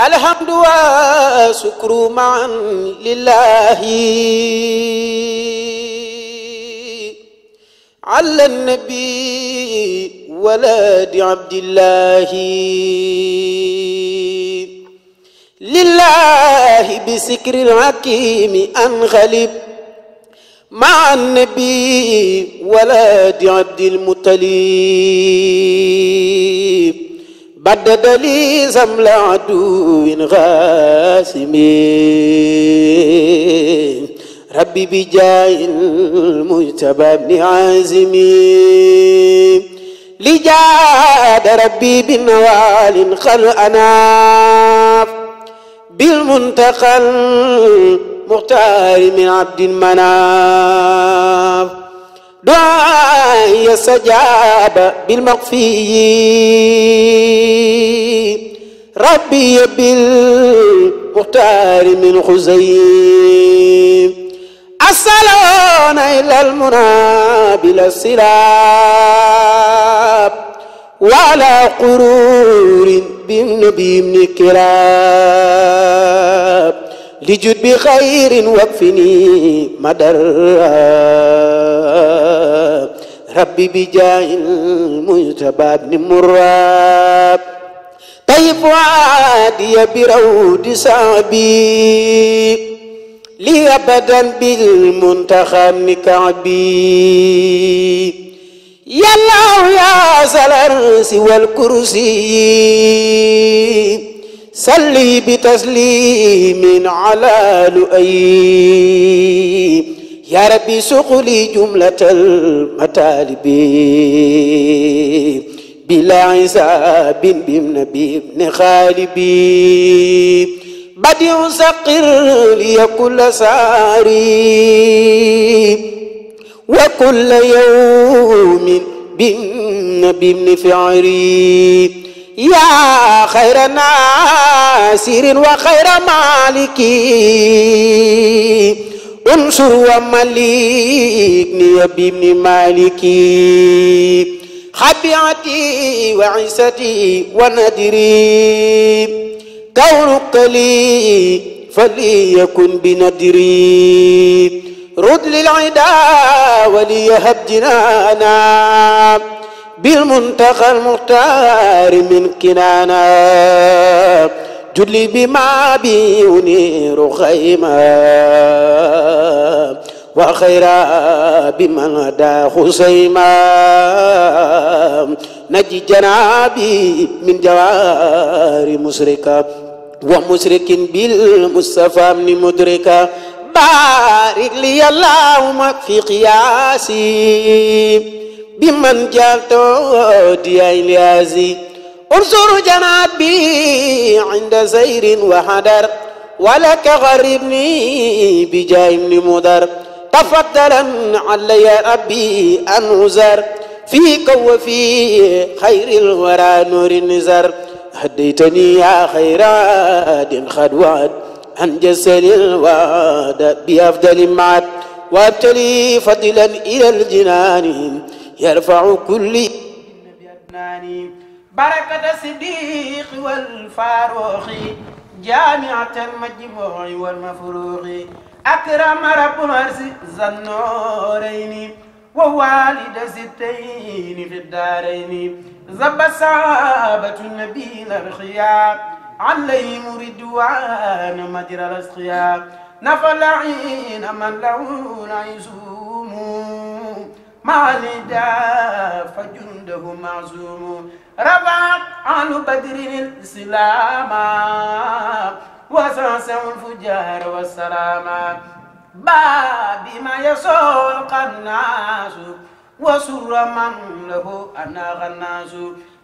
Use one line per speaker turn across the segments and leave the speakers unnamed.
الحمد والشكر معا لله على النبي ولد عبد الله لله بسكر الحكيم أنغلب مع النبي ولد عبد المطلب بدد لي زمل عدو غاسم ربي بجاه المجتبى بن عازم لجاد ربي بالنوال خلقنا بالمنتقى المختار من عبد المناف دعاء يستجاب بالمغفي ربي بالمختار من خزيم الصلون إلى المنى بلا السلام وعلى قرور بالنبي من كراب لجد بخير وكفني مدر ربي بجاه المجتبى بن مراب طيب وعادي برود صعبي لي أبدا بالمنتخب كعبي يا الله يا سلرس والكرسي صلي بتسليم على لؤي يا ربي سقلي جملة المطالب بلا عساب بالنبي بن خالبي بديع سقر لي كل ساري وكل يوم بالنبي بن فعري يا خير ناصر وخير مالكي انصر وملكني بابن مالكي خبيعتي وعزتي وندري كونك لي فليكن بندري رد للعدا وليهب جنانا بالمنتقى المختار من كنانا جدلي بما بينير خيما وخيرا بمن هدى خسيما نجي جنابي من جوار مسركا ومشرك بالمصطفى من مدركا بارك لي اللهم في قياسي بمن جالتو دي إليازي انصر جنابي عند زير وحدر ولك غربني بجاه من مدر تفضلا علي ربي أنذر فيك وفي خير الورى نور النزر هديتني يا خيرات خدوات عن جسد الواد بأفضل معد وابتلي فضلا إلى الجنان يرفع كل بركة الصديق والفاروق جامعة المجموع والمفروق أكرم رب العرش ذا النورين ووالد ستين في الدارين زب صحابة النبي الأرخياء عليهم رضوان مجرى الأسخياء نفى العين من له نعزوم مع النداء فجنده معزوم رفع عن بدر الإسلام وسعسع الفجار والسلام بما يسوق الناس وسر من له أناغ الناس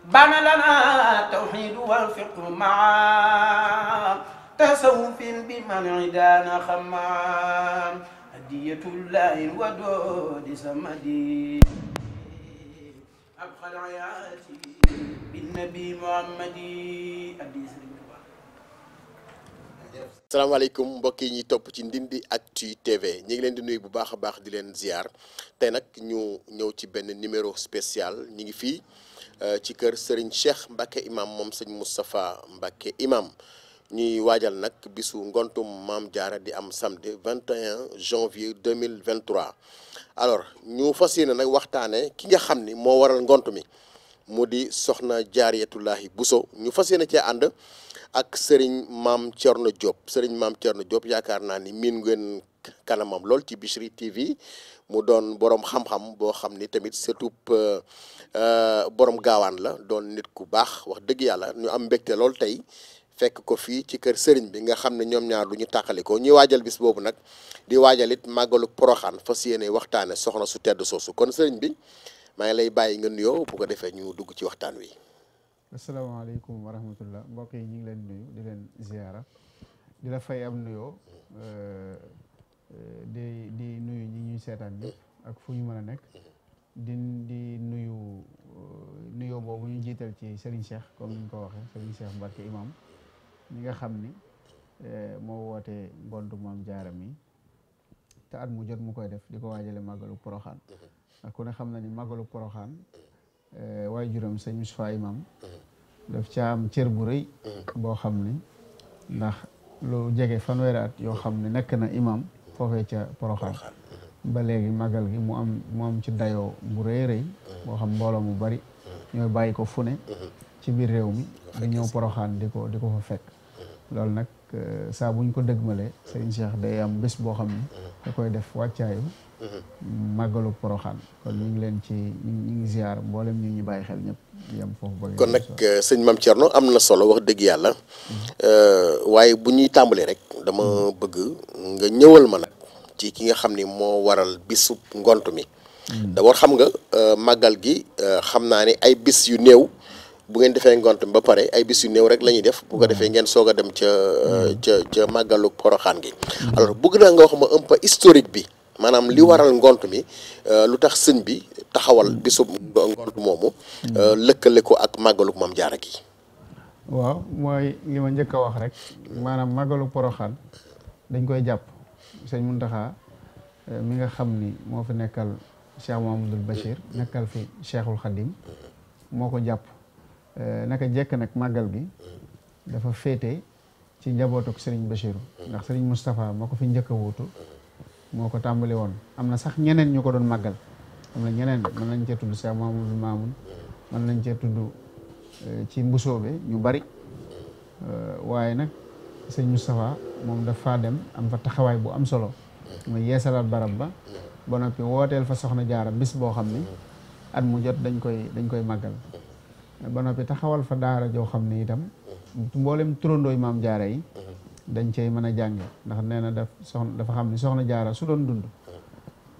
بنى لنا التوحيد والفقه معا تصوف بمن عدانا خمام هدية الله ودود سمدي أبقى الحياة بالنبي محمد.
salaamaaleykum mbokk yi ñuy topp ci Ndindy Actu TV ñu ngi leen di nuyu bu baax a baax di leen ziar tey nag ñu ñëw ci benn numéro spécial ñu ngi fii ci kër Serigne Cheikh Mbacke imam moom sëñ Moustapha Mbacke imam ñuy waajal nag bisu ngontum Maam Jaara di am samedi 21 janvier 2023 alors ñu fas yéene nag waxtaane ki nga xam ni moo waral ngont mi mu di soxna Jaaratullaahi Buso ñu fas yéene cee ànd ak Serigne Mame Thierno Diop Serigne Mame Thierno Diop yaakaar naa ni miin ngeen kanamam lool ci Bichri TV mu doon borom xam-xam boo xam ni tamit surtout borom gaawaan la doon nit ku baax wax dëgg yàlla ñu am mbégte lool tey fekk ko fii ci kër Serigne bi nga xam ne ñoom ñaar lu ñu tàqalikoo ñuy waajal bis boobu nag di waajal it màggalu Poroxaan fas yéene waxtaane soxna su tedd soosu kon Serigne bi maa ngi lay bàyyi nga nuyoo bu ko defee ñu dugg ci waxtaan wi.
asalaamaaleykum wa rahmatullah mbokk yi ñu ngi leen nuyu di leen ziyaara di la fay am nuyoo di nuyu ñi ñuy seetaan ñëpp ak fu ñu mën a nekk di nuyoo boobu ñu jiital ci Serigne Cheikh comme ni ñu ko waxee Serigne Cheikh Mbacke imam ñi nga xam ni moo woote ngontu Maam Jaara mi te at mu jot mu koy def di ko waajale màggalu Poroxaan ak ku ne xam na ni màggalu Poroxaan waaye juróom sëñ Moustapha imam daf ca am cër bu rëy boo xam ni ndax lu jege fanweeri at yoo xam ne nekk na imam foofee ca Poroxaan ba léegi màggal gi mu am ci dayoo bu rëy rëy boo xam mbooloo mu bari ñooy bàyyi ko fu ne ci biir réew mi di ñëw Poroxaan di ko fa fekk loolu nag saa buñ ko dëgmalee Serigne Cheikh day am bés boo xam ni da koy def wàccaayu màggalu Poroxaan kon ñu ngi leen ci ñu ngi ziar mboolem ñu bàyyi xel ñëpp yam foofu ba
kon nag sëñ Mame Thierno am na solo wax dëgg yàlla waaye bu ñuy tàmbalee rek dama bëgg nga ñëwal ma nag ci ki nga xam ni moo waral bisu ngont mi d'abord xam nga màggal gi xam naa ni ay bis yu néew bu ngeen defee ngont mi ba pare ay bis yu néew rek la ñuy def bu ko defee ngeen soog a dem ca màggalu Poroxaan gi alors bëgg naa nga wax ma un peu historique bi maanaam li waral ngont mi lu tax sëñ bi taxawal bisu ngont moomu lëkkale ko ak màggalu Maam Jaara gi
waaw mooy li ma njëkk a wax rek maanaam màggalu Poroxaan dañ koy jàpp sëñ Muntaxa mi nga xam ni moo fi nekkal Cheikh Mahamadul Bachir nekkal fi Cheikhul Khadim moo ko jàpp naka jekk nag màggal gi dafa féete ci njabootuk Serigne Bachiru ndax Serigne Moustapha moo ko fi njëkk a wuutu moo ko tàmbali woon am na sax ñeneen ñu ko doon màggal am na ñeneen mën nañ cee tudd Cheikh Mahamadul Mamoun mën nañ cee tudd ci mbusoobe ñu bari waaye nag sëñ Moustapha moom dafa dem am fa taxawaay bu am solo mooy yeesalaat barab ba noppi wooteel fa soxna Jaara bis boo xam ni at mu jot dañ koy màggal ba noppi taxawal fa daara joo xam ne itam mboolem turandooy Maam Jaara yi dañ cey mën a jànge ndax nee na dafa xam ni soxna Jaara su doon dund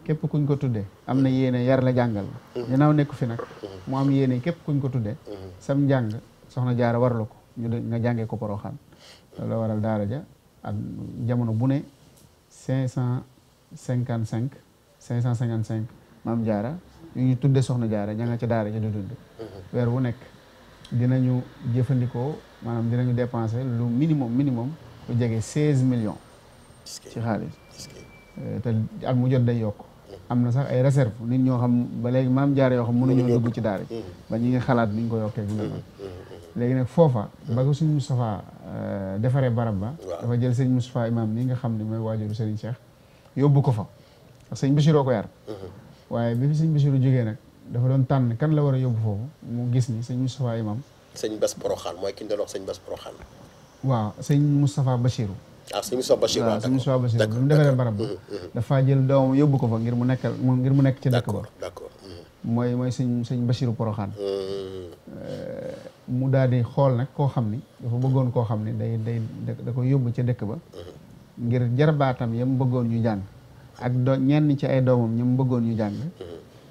képp kuñ ko tudde am na yéene yar la jàngal ginnaaw nekku fi nag mu am yéene képp kuñ ko tudde sam njàng soxna Jaara warlu ko nga jàngee ko Poroxaan loolu waral daara ja ak jamono bu ne 555 Maam Jaara ñu tudde soxna Jaara ña nga ca daara ja di dund weer wu nekk dinañu jëfandikoo maanaam dinañu dépenser lu minimum lu jege 16 millions ci xaalis te at mu jot day yokk am na sax ay réserve nit ñoo xam ba léegi Maam Jaara yoo xam mënuñoo dugg ci daara ba ñu ngi xalaat ni ñu ko yokkee gu léegi nag foofa ba ko sëñ Moustapha defaree barab ba dafa jël sëñ Moustapha imam ni nga xam ne mooy waajuru Serigne Cheikh yóbbu ko fa parce que sëñ Bassiroo ko yar waaye bi fi sëñ Bassiroo jógee nag dafa doon tànn kan la war a yóbbu foofu mu gis ni sëñ Moustapha imam
sëñ Bass Poroxaan mooy ki ñu doon wax sëñ Bass Poroxaan
waaw sëñ Moustapha Bassirou
sëñ Moustapha Bassirou
waaw sëñ Moustapha Bassirou bi mu defaree barab ba dafa jël doomam yóbbu ko fa ngir mu nekk ci dëkk ba
d'accord
mooy sëñ Bassirou Poroxaan mu daal di xool nag koo xam ni dafa bëggoon koo xam ni da ko yóbbu ca dëkk ba ngir jarbaatam yam bëggoon ñu jàng ak ñenn ci ay doomam ñam bëggoon ñu jàng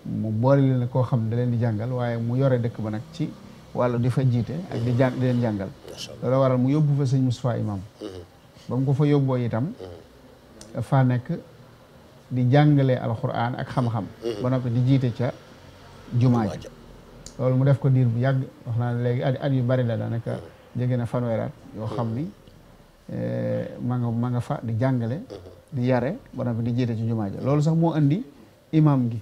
mu boole leen koo xam ne da leen di jàngal waaye mu yore dëkk ba nag ci wàllu di fa jiite ak di leen jàngal loolu waral mu yóbbu fa sëñ Moustapha imam ba mu ko fa yóbboo itam dafa nekk di jàngale alxuraan ak xam-xam ba noppi di jiite ca jumaa ji loolu mu def ko diir bu yàgg wax naa léegi at yu bari la daanaka jege na fanweeraat yoo xam ni ma nga fa di jàngale di yare ba noppi di jiite ci jumaa ji loolu sax moo indi imam gi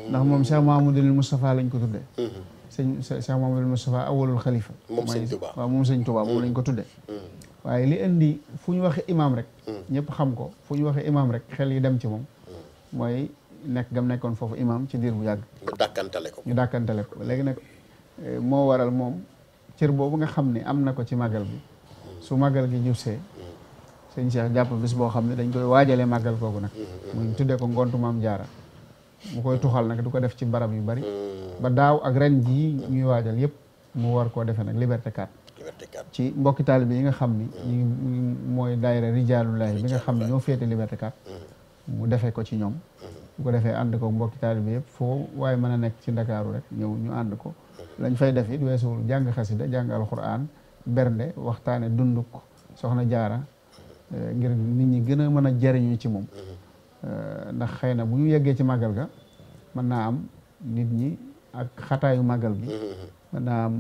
ndax moom Cheikh Mahamadul Moustapha lañ ko tuddee Cheikh Mahamadul Moustapha awalul xalifa waaw moom sëñ Touba moom lañ ko tuddee waaye li indi fu ñu waxee imaam rek ñëpp xam ko fu ñu waxee imaam rek xel yi dem ci moom mooy nekk gam nekkoon foofu imaam ci diir bu yàgg ñu dàkkantale ko léegi nag moo waral moom cër boobu nga xam ne am na ko ci màggal bi su màggal gi jubsee sëñ Cheikh jàpp bis boo xam ne dañ koy waajalee màggal kooku nag muy tuddee ko ngontu maam jaara mu koy tuxal nag du ko def ci barab yu bari ba daaw ak ren jii ñuy waajal yëpp mu war koo defee nag Liberté 4 ci mbokki taalibe yi nga xam ni ñu mooy daayira Rijaalullaahi bi nga xam ne ñoo féete Liberté 4 mu defee ko ci ñoom bu ko defee ànd ko mbokki taalibe yëpp foo waaye mën a nekk ci Ndakaaru rek ñëw ñu ànd ko lañ fay def it weesuwul jàng xasida jàng alxuraan bernde waxtaane dunduk soxna jaara ngir nit ñi gën a mën a jariñu ci moom ndax xëy na bu ñu yeggee ci màggal ga mën naa am nit ñi ak xataayu màggal gi mën naa am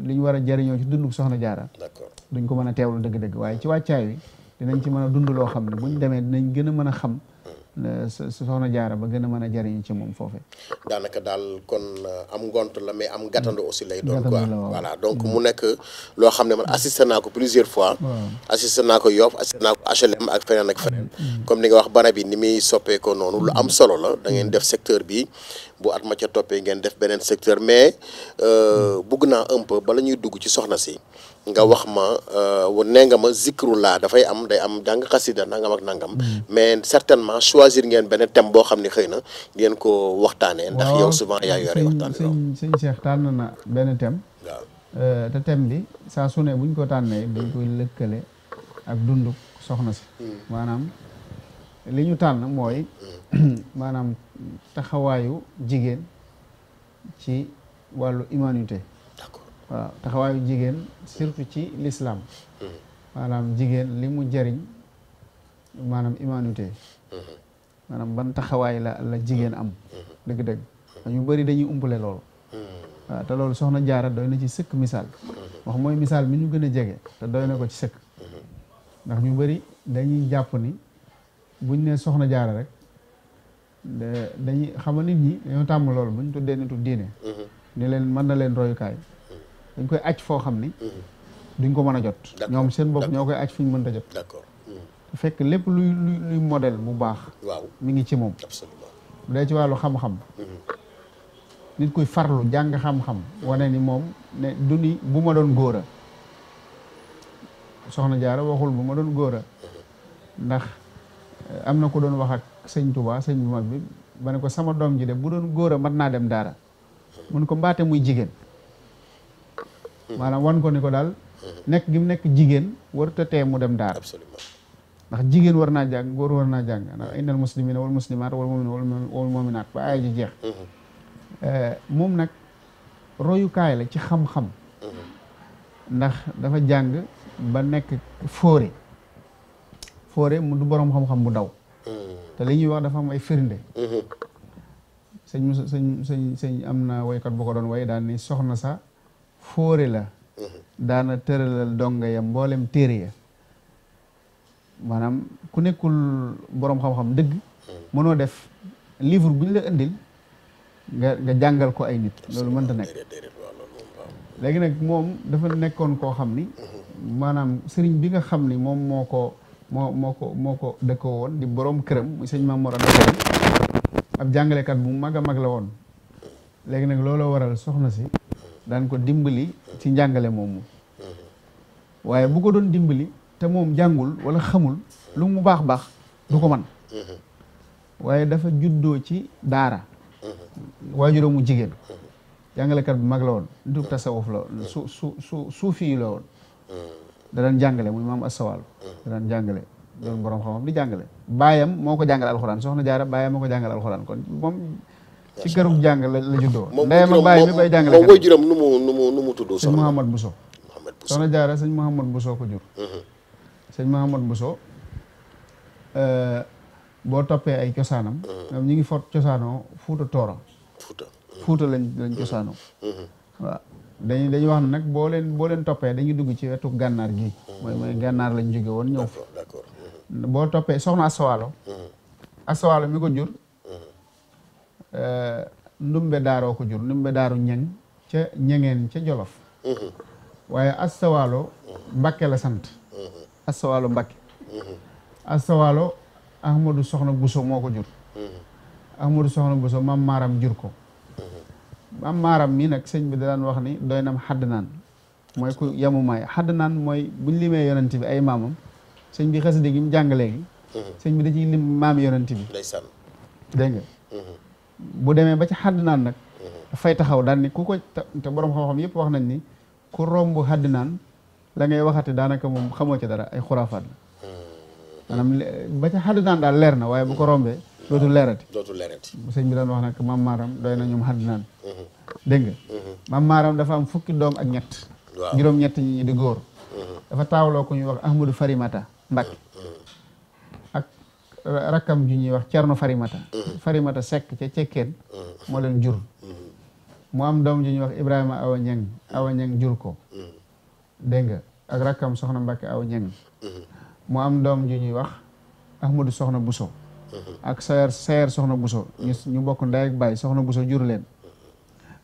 li ñu war a jariñoo ci dunduk soxna jaara duñ ko mën a teewlu dëgg-dëgg waaye ci wàccaay wi dinañ ci mën a dund loo xam ne buñ demee dinañ gën a mën a xam soxna jaara ba gën a mën a jariñu ci moom foofe
daanaka daal kon am ngont la mais am gàttandu aussi lay doon quoi voilà donc mu nekk loo xam ne man assisté naa ko plusieurs fois assisté naa ko Yoff assisté naa ko HLM ak feneen ak feneen comme ni nga wax barab bi ni muy soppeekoo noonu lu am solo la da ngeen def secteur bi bu at ma ca toppee ngeen def beneen secteur mais bugg naa un peu bala ñuy dugg ci soxna si nga wax ma nee nga ma zikrullah dafay am day am jàng xasida nangam ak nangam mais certainement choisir ngeen benn thème boo xam ne xëy na ngeen ko waxtaanee ndax yow souvent yaa yore waxtaan
sëñ Cheikh tànn na benn thème waaw te thème bi saa su ne buñ ko tànnee dañ koy lëkkale ak dundu soxna si maanaam li ñu tànn mooy maanaam taxawaayu jigéen ci wàllu humanité waaw taxawaayu jigéen surtout ci l'islam maanaam jigéen li mu jëriñ maanaam humanité maanaam ban taxawaay la jigéen am dëgg-dëgg ñu bëri dañuy umpale loolu waaw te loolu soxna jaara doy na ci sëkk misaal wax mooy misaal mi ñu gën a jege te doy na ko ci sëkk ndax ñu bëri dañuy jàpp ni buñ ne soxna jaara rek dañuy xam nit ñi dañoo tàmm loolu buñ tuddee nitu diine ni leen mën na leen royukaay dañ koy aj foo xam ni duñ ko mën a jot ñoom seen bopp ñoo koy aj fu ñu mënta jot
d'accord
fekk lépp luy modèle bu baax
waaw
mi ngi ci moom
absolument
bu dee ci wàllu xam-xam nit kuy farlu jàng xam-xam wane ni moom ne du ni bu ma doon góor a soxna jaara waxul bu ma doon góor a ndax am na ko doon wax ak sëñ Touba sëñ bu mag bi ba ne ko sama doom ji de bu doon góor a mat naa dem daara mun ko mbaate muy jigéen maanaam wan ko ni ko daal nekk gi mu nekk jigéen warut tee mu dem daara ndax jigéen war naa jàng góor war naa jàng ndax innal muslimina wal muslimat wal mu'minina wal mu'minat ba aaya ji jeex moom nag royukaay la ci xam-xam ndax dafa jàng ba nekk fóore mu du boroom xam-xam bu daw te li ñuy wax dafa am ay firnde sëñ am na waykat bu ko doon way daan ni soxna sa fóore la daana tëralal donga ya mboolem téere ya maanaam ku nekkul boroom xam-xam dëgg mënoo def livre bu ñu la indil nga jàngal ko ay nit loolu mënta nekk léegi nag moom dafa nekkoon koo xam ni maanaam sëriñ bi nga xam ni moom moo ko dëkkoo woon di boroom këram muy sëñ Mamoor ab jàngalekat bu mag a mag la woon léegi nag looloo waral soxna si daan ko dimbali ci njàngale moomu waaye bu ko doon dimbali te moom jàngul wala xamul lu mu baax du ko man waaye dafa juddoo ci daara waajuram mu jigéen jàngalekat bu mag la woon du tasawuf la woon suufi yi la woon da daan jàngale muy maam Asawal da daan jàngale doon borom xam-xam di jàngale baayam moo ko jàngal alxuraan soxna jaara baayam moo ko jàngal alxuraan kon moom ci kërug jàng la juddoo ndeyam ak baay mi bay jàngale
moom waajuram nu mu tudd
sëñ Mouhamad Bousso soxna jaara sëñ Mouhamad Bousso ko jur sëñ Mouhamad Bousso boo toppee ay cosaanam ñoom ñi ngi fot cosaanoo Fuuta Tooro Fuuta lañ cosaanoo waaw dañuy wax ne nag boo leen toppee dañuy dugg ci wetu gànnaar gi mooy gànnaar lañ jóge woon ñëw boo toppee soxna Asawaalo mi ko jur ndumbe daaroo ko jur ndumbe daaru ñeng ca ñengeen ca Jolof waaye Asawaalo Mbàkke la sant Astawaalo Mbakke. Astawaalo Ahmadou Soxna Bousso moo ko jur. Ahmadou Soxna Bousso maam Maaram jur ko. maam Maaram mii nag sëñ bi da daan wax ni doy nam xadd naan mooy ku yamumaay xadd naan mooy buñ limee yonent bi ay maamam sëñ bi xasida gi mu jàng léegi. sëñ bi da ciy lim maam yonent bi.
ndeysaan.
dégg nga. bu demee ba ci xadd naan nag. dafay taxaw daal ni ku ko te borom xam-xam yëpp wax nañ ni ku romb xadd naan la ngay waxati daanaka moom xamoo ci dara ay xuraafaat la. maanaam ba ca xadd naan daal leer na waaye bu ko rombee dootul leerati. sëñ bi daan wax nag maam Maaram doy na ñoom xadd naan. dégg nga. maam Maaram dafa am fukki doom ak ñett. waaw juróom-ñett ñi di góor. dafa taawloo ku ñuy wax Ahmadou Farimata Mbakke. ak rakkam ju ñuy wax Cerno Farimata. Farimata Sekk ca Cekkeen. moo leen jur. mu am doom ju ñuy wax Ibrahima Awa Ñeng Awa Ñeng jur ko. dégg nga ak rakkam Soxna Mbakke Awa Ñeng. mu am doom ju ñuy wax Ahmadou Soxna Bousso. ak sayer Soxna Bousso ñu bokk ndey ak baay Soxna Bousso jur leen.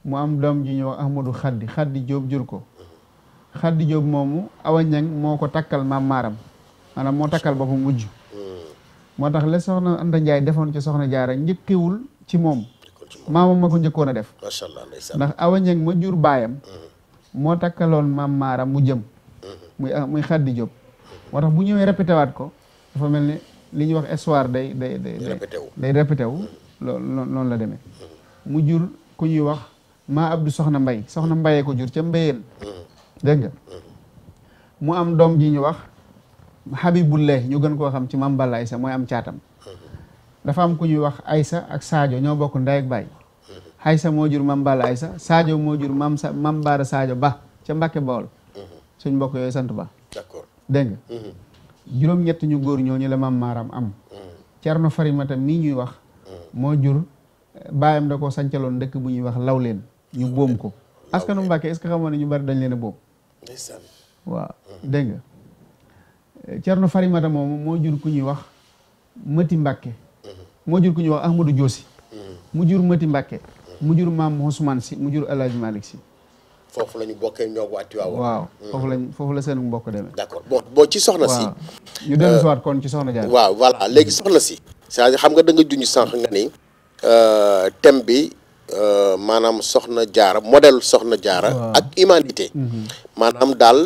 mu am doom ju ñuy wax Ahmadou Xaddi Jóob jur ko. Xaddi Jóob moomu Awa Ñeng moo ko takkal maam Maaram maanaam moo takkal boppam wujj. moo tax la Soxna Anta Njaay defoon ci Soxna Jaara njëkkewul ci moom maamam ma ko njëkkoon a def.
macha allah
ndax Awa Ñeng ma jur baayam moo takkaloon maam Maaram mu jëm muy Xaddi Jóob. moo tax bu ñëwee répété waat ko dafa mel ni li ñuy wax histoire day répété wu loolu noonu la demee. mu jur ku ñuy wax maa Abdou Soxna Mbay Soxna Mbayee ko jur ca Mbayeen. dégg nga mu am doom ji ñu wax Habibullah ñu gën koo xam ci Mam Balla Aysa mooy am caatam. dafa am ku ñuy wax Aysa ak Sadio ñoo bokk ndey ak baay. Aysa moo jur Mam Balla Aysa Sadio moo jur Mam Baara Sadio Ba ca Mbàkke Bawol. suñ mbokk yooyu sant Ba.
d'accord
dégg nga juróom-ñett ñu góor ñooñu la maam Maaram am. Cerno Farimata mii ñuy wax moo jur baayam da ko sancaloon dëkk bu ñuy wax Lawleen ñu boom ko. askanu Mbàkke est-ce que xamoon ne ñu bari dañ leen a boom.
ndeysaan.
waaw dégg nga Cerno Farimata moomu moo jur ku ñuy wax Mati Mbàkke moo jur ku ñuy wax Ahmadou Joosi mu jur Mati Mbàkke mu jur maam Ousmane Si mu jur El Hadj Malick Si.
foofu la ñu bokkee ñoo waati
waaw foofu la seen mbokk demee.
d'accord boo ci soxna si.
ñu dellu si waat kon ci soxna Jaara.
waaw voilà léegi soxna si. c'est-à-dire xam nga da nga junj sànq nga ni thème bi maanaam soxna jaara modèle soxna jaara ak humanité. maanaam daal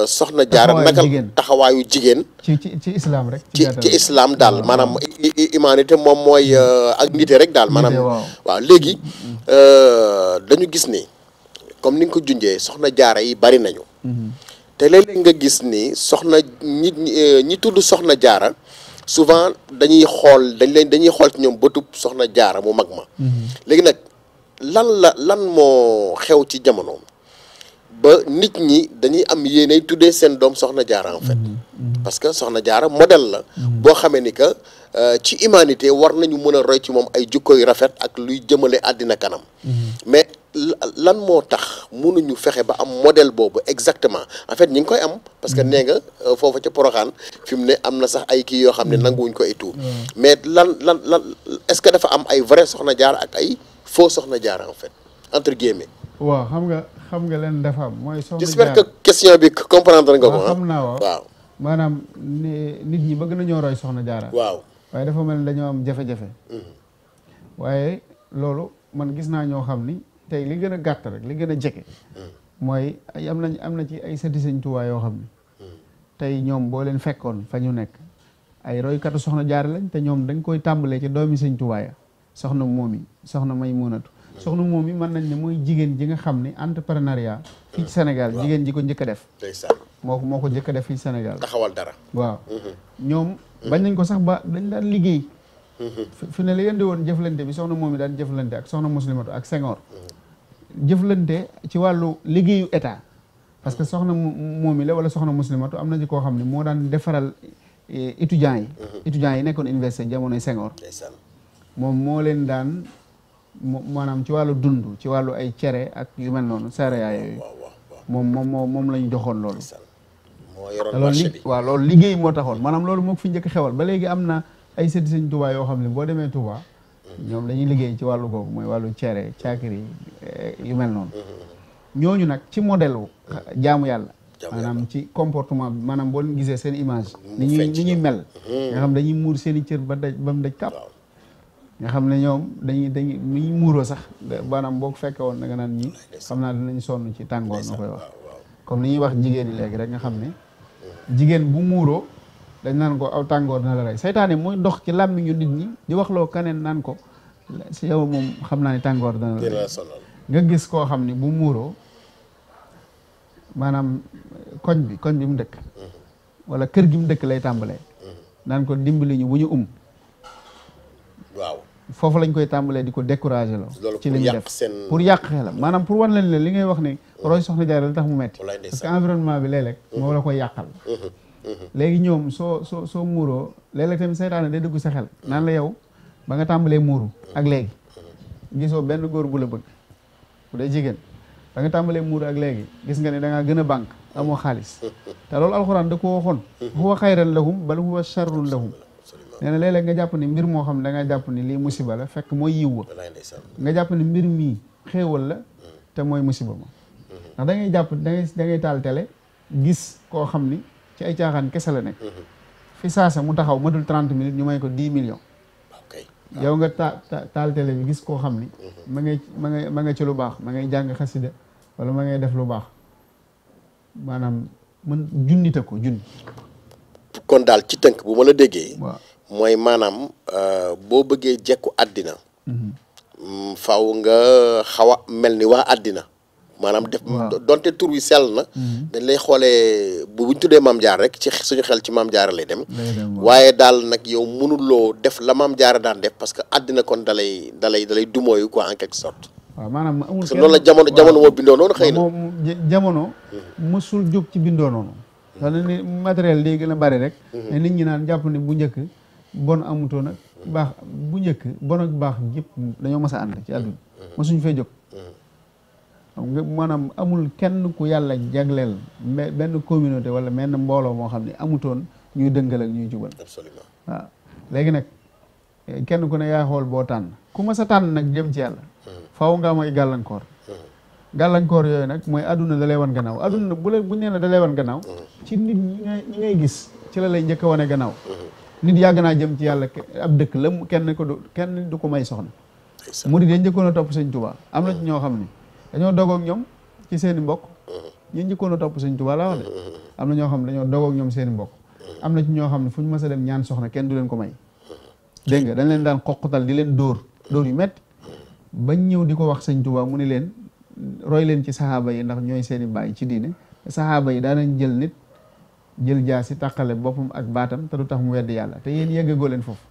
soxna jaara naka taxawaayu jigéen.
ci islam rek.
ci islam daal maanaam humanité moom mooy ak nité rek daal maanaam. waaw léegi dañu gis ni. comme ni nga ko junjee soxna jaara yi bari nañu. te léeg-léeg nga gis ni soxna ñi tudd soxna jaara souvent dañuy xool ci ñoom bëtub soxna jaara mu mag ma. léegi nag lan moo xew ci jamono ba nit ñi dañuy am yéenay tuddee seen doom soxna jaara en fait. parce que soxna jaara modèle la. boo xamee ni que ci humanité war nañu mën a roy ci moom ay jukko yu rafet ak luy jëmale àddina kanam. mais lan moo tax mënuñu fexe ba am modèle boobu exactement en fait ñi ngi koy am parce que nee nga foofu ca Porokhane fi mu ne am na sax ay kii yoo xam ne nanguwuñ ko et tout mais lan est-ce que dafa am ay vrai soxna jaara ak ay faux soxna jaara en fait entre guillemets.
waaw xam nga leen dafa am mooy. soxna jaara
j'espère que question bi comprendre nga ko.
xam naa
waaw.
maanaam nit ñi bëgg nañoo roy soxna jaara.
waaw
waaye dafa mel ni dañoo am jafe-jafe. waaye loolu man gis naa ñoo xam ni. tey li gën a gàtt rek li gën a jege mooy am na ci ay sëti Sëñ Tuubaa yoo xam ne tey ñoom boo leen fekkoon fa ñu nekk ay roykatu soxna jaara lañ te ñoom dañ koy tàmbalee ci doomi Sëñ Tuubaa ya soxna Moomi soxna Maymunatu soxna Moomi mën nañ ne mooy jigéen ji nga xam ne entrepreneuriat fii ci Sénégal jigéen ji ko njëkk a def moo ko njëkk a def fii ci Sénégal
taxawal dara
waaw ñoom bañ nañ ko sax ba dañ daan liggéey fi ne li leen di woon jëflante bi soxna Moomi daan jëflante ak soxna Muslimatu ak Senghor jëflante ci wàllu liggéeyu état parce que soxna Moomi la wala soxna Muslimatu am na ci koo xam ne moo daan defaral étudiants yi nekkoon université jamonoy Senghor moom moo leen daan maanaam ci wàllu dund ci wàllu ay cere ak yu mel noonu céréales yooyu moom la ñu joxoon loolu loolu liggéey moo taxoon maanaam loolu moo ko fi njëkk xewal ba léegi am na ay sëti Sëñ Tuubaa yoo xam ne boo demee Tuubaa ñoom dañuy liggéey ci wàllu googu mooy wàllu cere caakiri yu mel noonu ñooñu nag ci modèle wu jaamu yàlla maanaam ci comportement bi maanaam boo gisee seen image ni ñuy mel nga xam dañuy muur seen i cër ba mu daj kàpp nga xam ne ñoom dañuy ni ñuy muuroo sax maanaam boo ko fekke woon da nga naan ñi xam naa dinañ sonn ci tàngoor na koy wax comme ni ñuy wax jigéen yi léegi rek nga xam ne jigéen bu muuroo dañ naan ko aw tàngoor na la rey saytaane mooy dox ci làmmiñu nit ñi di wax loo kaneen naan ko si yow moom xam naa ne tàngoor dana la rey nga gis koo xam ne bu muuroo maanaam koñ bi mu dëkk wala kër gi mu dëkk lay tàmbalee naan ko dimbali ñu bu ñu waaw foofu lañ koy tàmbalee di ko décourager loo ci li ñu def pour yàq xelam maanaam pour wan leen li ngay wax ne roy soxna Jaara la tax mu metti parce que environnement bi léeg-léeg moo la koy yàqal léegi ñoom soo muuroo léeg-léeg tamit seytaane day dugg sa xel naan la yow ba nga tàmbalee muuru ak léegi gisoo benn góor bu la bëgg bu dee jigéen ba nga tàmbalee muuru ak léegi gis nga ne da ngaa gën a banque amoo xaalis te loolu alxuraan da ko waxoon huwa xayran lahum bal huwa sharrun lahum nee na léeg-léeg nga jàpp ni mbir moo xam ne da nga jàpp ni lii musiba la fekk mooy yiw wa nga jàpp ni mbir mii xéewal la te mooy musiba ma ndax da ngay jàpp da ngay taal télé gis koo xam ni ci ay caaxaan kese la nekk fi saasa mu taxaw matul 30 minutes ñu may ko 10 millions yow nga taal télé bi gis koo xam ni ma nga ci lu baax ma ngay jàng xasida wala ma ngay def lu baax maanaam man junnite ko junni
kon daal ci tënk bu ma la déggee mooy maanaam boo bëggee jekku àddina faw nga xaw a mel ni waa àddina maanaam def donte tur wi sell na dañ lay xoolee buñ tuddee Maam Jaara rek ci suñu xel ci Maam Jaara lay dem waaye daal nag yow mënuloo def la Maam Jaara daan def parce que àddina kon dalay dumooyu quoi en quelque sorte
waaw maanaam amul
parce que loolu la jamono moo bindoo noonu xëy na
jamono mësul jóg ci bindoo noonu sax na ni matériel léegi gën a bari rek mais nit ñi naan jàpp ne bu njëkk bon amutoon nag baax bu njëkk bon ak baax yëpp dañoo mas a ànd ci àdduna masuñ fay jóg maanaam amul kenn ku yàlla jagleel benn communauté wala benn mbooloo moo xam ne amutoon ñuy dëngal ak ñuy jubal
absolument
waaw léegi nag kenn ku ne yaa xool boo tànn ku mas a tànn nag jëm ci yàlla faaw nga am ay gàllankoor yooyu nag mooy adduna da lay wan gannaaw adduna nag bu nee na da lay wan gannaaw ci nit ñi ngay gis ci la lay njëkk a wane gannaaw nit yàgg naa jëm ci yàlla ab dëkk la kenn du ko may soxna murid yi njëkkoon a topp sëñ Tuubaa am na ci ñoo xam ne dañoo dogoog ñoom ci seen i mbokk ñu njëkkoon a topp sëñ Tuubaa la wax de am na ñoo xam ne dañoo dogoog ñoom seen i mbokk am na ci ñoo xam ne fu ñu mës a dem ñaan soxna kenn du leen ko may dégg nga dañ leen daan xoqatal di leen dóor yu metti bañ ñëw di ko wax sëñ Tuubaa mu ne leen roy leen ci saxaaba yi ndax ñooy seen i baay ci diine saxaaba yi daanañ jël jaasi tàqale boppam ak baatam te du tax mu weddi yàlla te yéen yeggagoo leen foofu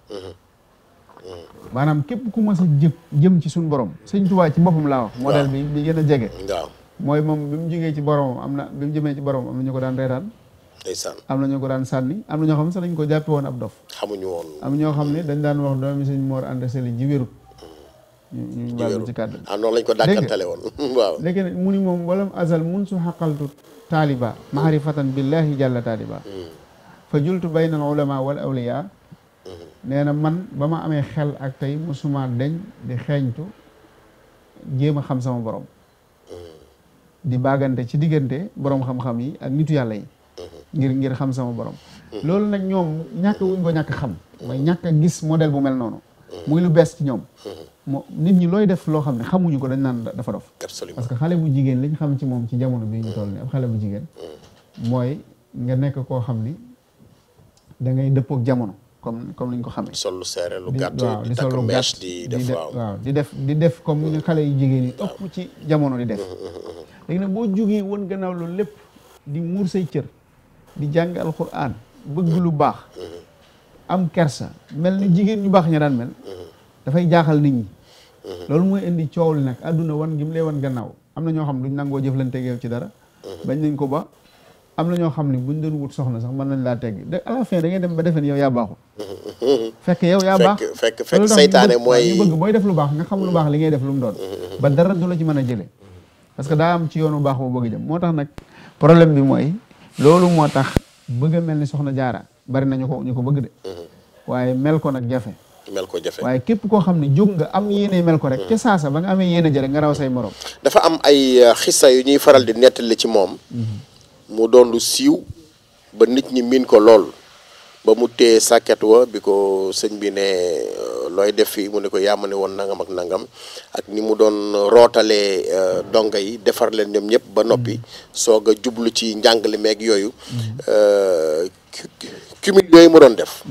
maanaam képp ku mas a jëm ci suñu borom sëñ Tuubaa ci boppam laa wax modèle bi gën a jege mooy moom bi mu jógee ci boromam bi mu jëmee ci boromam am na ñu ko daan reetaan am na ñu ko daan sànni am na ñoo xam ne sax dañ ko jàppe woon ab dof
xamuñu woon
am ñoo xam ne dañ daan wax doomi sëñ Mor Anta Sali ji wérut ñu baal ci kàddu
noonu lañ ko dàkkantale woon waaw
léegi nag mu ni moom walam azal mun su xaqaltu taaliba maarifatan billahi jàlla taaliba fa jultu bayna al ulama wal awliya nee na man ba ma amee xel ak tey musuma deñ di xeeñtu jéem a xam sama borom di baagante ci diggante borom xam-xam yi ak nitu yàlla yi ngir xam sama borom loolu nag ñoom ñàkk wuñ ko ñàkk xam mooy ñàkk a gis modèle bu mel noonu muy lu bees ci ñoom nit ñi looy def loo xam ne xamuñu ko dañ naan dafa dof parce que xale bu jigéen liñ xam ci moom ci jamono bi ñu toll ni ab xale bu jigéen mooy nga nekk koo xam ni da ngay dëppook jamono comme niñ ko xamee
sol lu seere lu gàtt di takk mèche
di def comme ni xale yu jigéen yi ëpp ci jamono di def léegi nag boo jógee woon gannaaw loolu lépp di muur say cër di jàng alxuraan bëgg lu baax am kersa mel ni jigéen ñu baax ña daan mel dafay jaaxal nit ñi loolu mooy indi coow li nag àdduna wan gi mu lay wan gannaaw am na ñoo xam duñ nangoo jëflante ak yow ci dara bañ nañ ko ba am na ñoo xam ne buñ doon wut soxna sax mën nañ laa tegg de à la fin da ngay dem ba defee ne yow yaa baaxul fekk yow yaa baax
fekk saytaane mooy
ñu bëgg booy def lu baax nga xam lu baax li ngay def lu mu doon ba dara du la ci mën a jëlee parce que daa am ci yoonu baax boo bëgg jëm moo tax nag problème bi mooy loolu moo tax bëgg a mel ni soxna jaara bari na ñu ko bëgg de waaye mel ko nag jafe waaye képp koo xam ne jóg nga am yéene mel ko rek ca saasa ba nga amee yéene jërek nga raw say morom
dafa am ay xissa yu ñuy faral di nettali ci moom mu doon lu siiw ba nit ñi miin ko lool ba mu téye sàkket wa bi ko sëñ bi ne looy def fii mu ne ko yaa ma ne woon nangam ak nangam ak ni mu doon rootalee donga yi defar leen ñoom ñëpp ba noppi soog a jublu ci njàngale meeg yooyu cumul yooyu mu doon def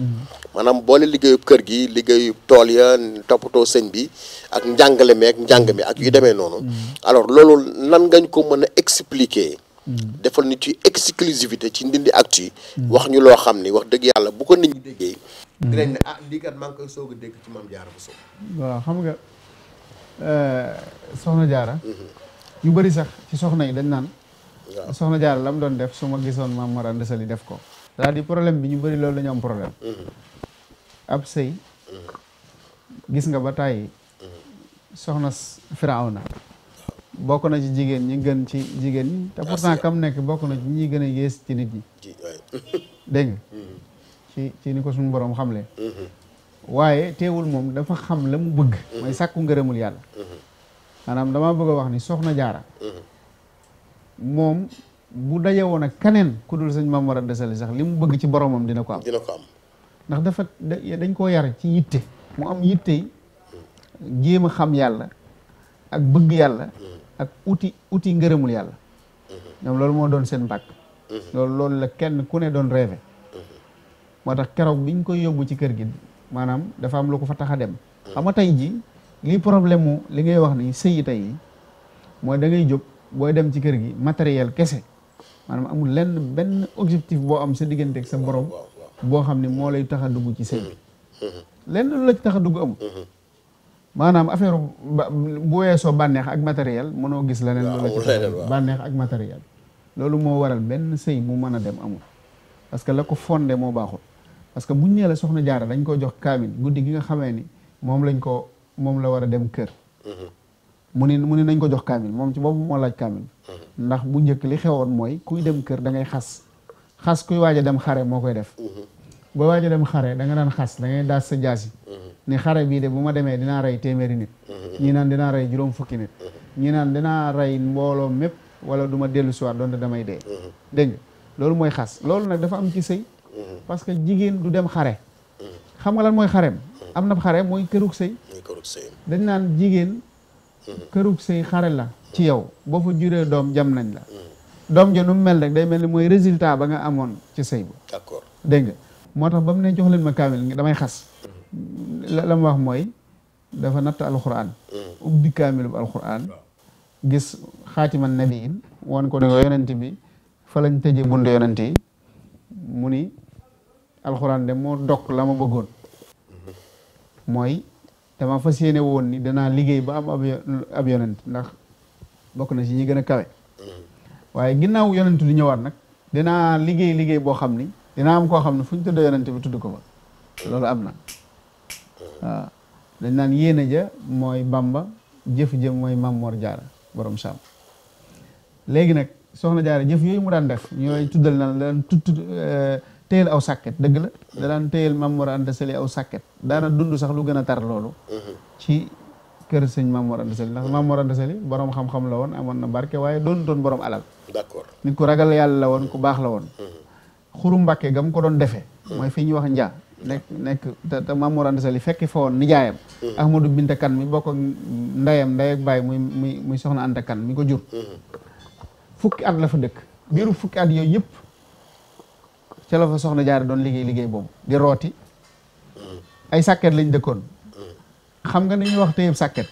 maanaam boole liggéeyu kër gi liggéeyu tool ya toppatoo sëñ bi ak njàngale meeg njàng mi ak yu demee noonu alors loolu nan ngañ ko mën a expliquer defal nit ci exclusivité ci Ndindy Actu wax ñu loo xam ni wax dëgg yàlla bu ko nit ñi déggee dinañ ne ah lii kat maa ngi koy soog a dégg ci Mame Diarra Bousso.
waaw xam nga soxna Diarra ñu bëri sax ci soxna yi dañ naan soxna Diarra la mu doon def su ma gisoon Mame Mor Anta Saly def ko c'est-à-dire problème bi ñu bëri loolu dañu am problème ab sëy gis nga ba tàyyi soxna Firawna bokk na ci jigéen ñi gën ci jigéen ñi te pourtant kam nekk bokk na ci ñi gën a yées ci nit ñi dégg nga ci ni ko suñu borom xamle waaye teewul moom dafa xam la mu bëgg mooy sàkku ngërëmul yàlla maanaam dama bëgg a wax ni soxna Jaara moom bu daje woon ak keneen ku dul sëñ Mame Mor Anta Saly sax li mu bëgg ci boromam dina ko am ndax dafa dañ koo yar ci yitte mu am yitte yi jéem a xam yàlla ak bëgg yàlla ak uti ngërëmul yàlla ñoom loolu moo doon seen mbàkk loolu la kenn ku ne doon rêvé moo tax keroog biñ koy yóbbu ci kër gi maanaam dafa am lu ko fa tax a dem xam nga tey ji lii problème mu li ngay wax ni sëyi tey yi mooy da ngay jóg booy dem ci kër gi matériel kese maanaam amul lenn benn objectif boo am sa diggante ak sa borom boo xam ne moo lay tax a dugg ci sëy lenn lu la ci tax a dugg amul maanaam affaire bu weesoo bànneex ak matériel mënoo gis leneen lu la ci bànneex ak matériel loolu moo waral benn sëy mu mën a dem amul parce que la ko fondé moo baaxul parce que buñ nee la soxna Jaara dañ ko jox kaamil guddi gi nga xamee ni moom la war a dem kër mu ni nañ ko jox kaamil moom ci boobu moo laaj kaamil ndax bu njëkk li xewoon mooy kuy dem kër da ngay xas kuy waaj a dem xare moo koy def ba waaj a dem xare da nga daan xas da ngay daas sa jaasi ni xare bii de bu ma demee dinaa rey téeméeri nit ñii naan dinaa rey juróom fukki nit ñii naan dinaa rey mbooloo mépp wala du ma dellu siwaat doonte damay dee dégg nga loolu mooy xas loolu nag dafa am ci sëy parce que jigéen du dem xare xam nga lan mooy xareem am na xare mooy kërug sëy dañ naan jigéen kërug sëy xare la ci yow boo fa juree doom jam nañ la doom ja nu mu mel rek day mel ni mooy résultat ba nga amoon ci sëy ba
d'accord
dégg nga moo tax ba mu ne jox leen ma kaamil damay xas la mu wax mooy dafa natt alxuraan ubbi kaamilub alxuraan gis xaatiman nabiin woon ko ne ko yonent bi fa lañ tëje bunde yonent yi mu ni alxuraan de moo dog la ma bëggoon mooy dama fas yéene woon ni danaa liggéey ba am ab yonent ndax bokk na ci ñi gën a kawe waaye ginnaaw yonent du ñëwaat nag dinaa liggéey boo xam ni dinaa am koo xam ne fu ñu tudd yonent bi tudd ko fa loolu am na waaw dañ naan yéene ja mooy Bamba jëf ja mooy Mame Mor Diarra borom Saam léegi nag soxna Diarra jëf yooyu mu daan def ñooy tuddal na daan téyel aw sàkket dëgg la da daan téyel Mame Mor Anta Saly aw sàkket daana dund sax lu gën a tar loolu ci kër sëñ Mame Mor Anta Saly ndax Mame Mor Anta Saly borom xam-xam la woon amoon na barke waaye doon borom alal
d'accord
nit ku ragal yàlla la woon ku baax la woon xuru Mbàkke gam ko doon defee mooy fi ñuy wax njaa nekk te Mame Mor Anta Saly fekki fa woon nijaayam Ahmadou Binta Kan mi bokk ak ndeyam ndey ak baay muy soxna Anta Kan mi ko jur fukki at la fa dëkk biiru fukki at yooyu yëpp ca la fa soxna Jaara doon liggéey boobu di rooti ay sàkket lañ dëkkoon xam nga ni ñuy wax téyeb sàkket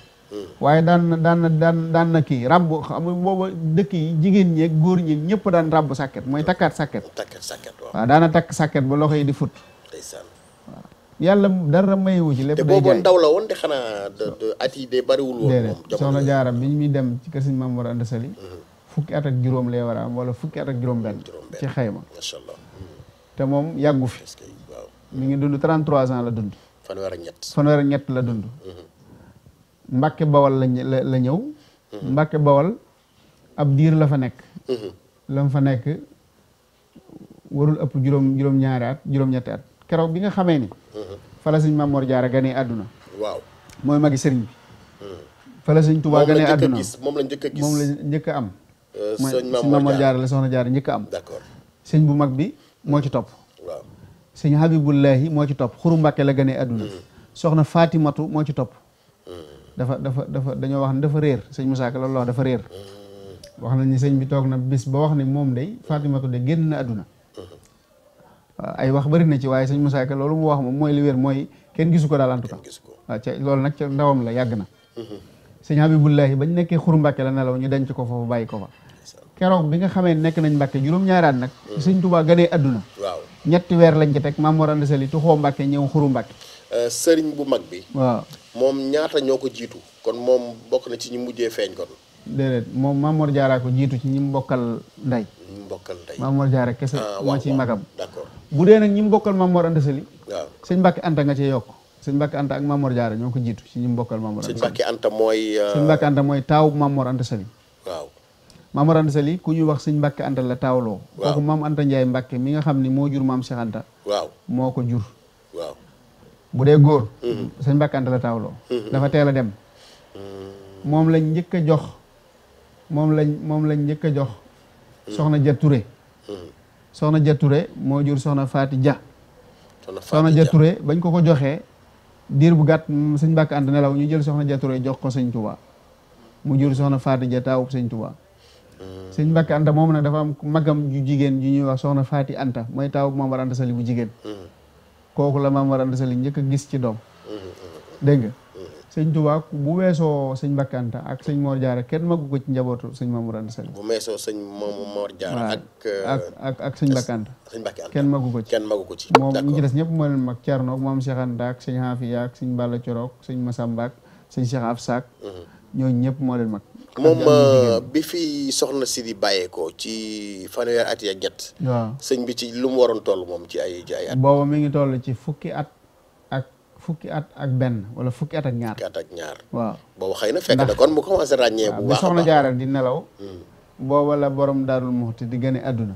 waaye daan na kii ràbb xam nga booba dëkk yi jigéen ñeeg góor ñi ñëpp daan ràbb sàkket mooy takkaat sàkket waaw daana takk sàkket ba loxo yi di fut waaw yàlla dara mayewu ci lépp
te boobu ndaw la woon te xanaa at yi de bariwul woon
déedéet soxna Jaara bi muy dem ci kër sëñ Mame Mor Anta Saly fukki at ak juróom lay war a am wala fukki at ak juróom benn ci xayma
macha allah
te moom yàggu fi mi ngi dund 33 ans la dund fanweer ak ñett la dund Mbàkke Bawal la ñëw Mbàkke Bawal ab diir la fa nekk la fa nekk warul ëpp juróom-ñaari at juróom-ñetti at keroog bi nga xamee ni fa la sëñ Mame Mor Diarra ganee àdduna
waaw
mooy magi sëriñ bi fa la sëñ Tuubaa ganee àdduna
moom la njëkk a gis
moom la njëkk a am
sëñ
Mamor Jaara la soxna Jaara njëkk a am.
d'accord.
sëñ bu mag bi moo ci topp.
waaw
sëñ Habibullahi moo ci topp Xuru Mbàkke la gënee àdduna. soxna Fatimatu moo ci topp. dafa dañoo wax ne dafa réer sëñ Musaa Ka loolu wax dafa réer. wax nañ ni sëñ bi toog na bis ba wax ni moom day Fatimatu de génn na àdduna. waaw ay wax bari na ci waaye sëñ Musaa Ka loolu mu wax moom mooy li wér mooy kenn gisu ko daal en tout cas. waaw ca loolu nag ca ndawam la yàgg na. sëñ Habibullahi bañ nekkee Xuru Mbàkke la nelaw ñu denc ko foofu bàyyi ko fa. keroog bi nga xamee nekk nañ Mbàkke juróom-ñaari at nag. sëñ Tuubaa gënee àdduna.
waaw
ñetti weer lañ ci teg Maam Mor Anta Sali tuxoo Mbàkke ñëw Xuru Mbàkke.
sëriñ bu mag bi.
waaw
moom ñaata ñoo ko jiitu. kon moom bokk na ci ñu mujjee feeñ kon.
déedéet moom Maam Mor Jaara ko jiitu ci ñi mu bokkal ndey.
ñi mu bokkal ndey.
Maam Mor Jaara kese moo ciy magam.
d'accord.
bu dee nag ñi mu bokkal Maam Mor Anta Sali.
waaw
sëñ Mbàkke Anta nga cee yokk sëñ Mbàkke Anta ak Maam Mor Jaara ñoo ko jiitu ci ñi mu bokkal Maam Mor Anta
sëñ
Sali.
Mbàkke Anta mooy.
sëñ Mbàkke Anta mooy taaw Maam Mor Anta Sali.
waaw.
Maam Mor Anta Sali ku ñuy wax sëñ Mbàkke Anta la taawloo.
waaw
kooku Maam Anta Njaay Mbàkke mi nga xam ni moo jur Maam Cheikh Anta.
waaw
moo ko jur.
waaw.
bu dee góor. sëñ Mbàkke Anta la taawloo. dafa teel a dem. moom lañ njëkk a jox moom lañ njëkk a jox. soxna Ja Ture. soxna Ja Ture moo jur soxna Faati Ja. soxna Ja Ture bañ ko joxee diir bu gàtt sëñ Mbàkke Anta nelaw ñu jël soxna Ja Ture jox ko sëñ Tuubaa mu jur soxna Faati Ja taawub sëñ Tuubaa. sëñ Mbàkke Anta moom nag dafa am magam ju jigéen ju ñuy wax soxna Faati Anta mooy taawub Maam Mor Anta Sali bu jigéen. kooku la Maam Mor Anta Sali njëkk a gis ci doom. dégg nga sëñ Tuubaa bu weesoo sëñ Mbàkke Anta ak sëñ Mor Jaara kenn magu ko ci njabootu sëñ Maam Mor Anta Sali.
bu weesoo sëñ Mor Jaara
ak sëñ Mbàkke Anta.
sëñ Mbàkke Anta
kenn magu ko ci.
kenn magu ko ci.
moom ñi ci des ñëpp moo leen mag Cerno ak Maam Cheikh Anta ak sëñ Xaafiya ak sëñ Balla Corook sëñ Masamba ak sëñ Cheikh Afsaak. ñooñu ñëpp moo leen mag.
moom bi fi soxna si di bàyyeekoo ci fanweeri at ya ñett.
waaw
sëñ bi ci lu mu waroon toll moom ci ay at.
booba mi ngi toll ci fukki at ak benn wala fukki at ak ñaar.
fukki at ak ñaar.
waaw
boobu xëy na fekk na kon mu commencé ràññee bu baax a baax
soxna Jaara di nelaw. booba la borom Daarul Muxti di gane àdduna.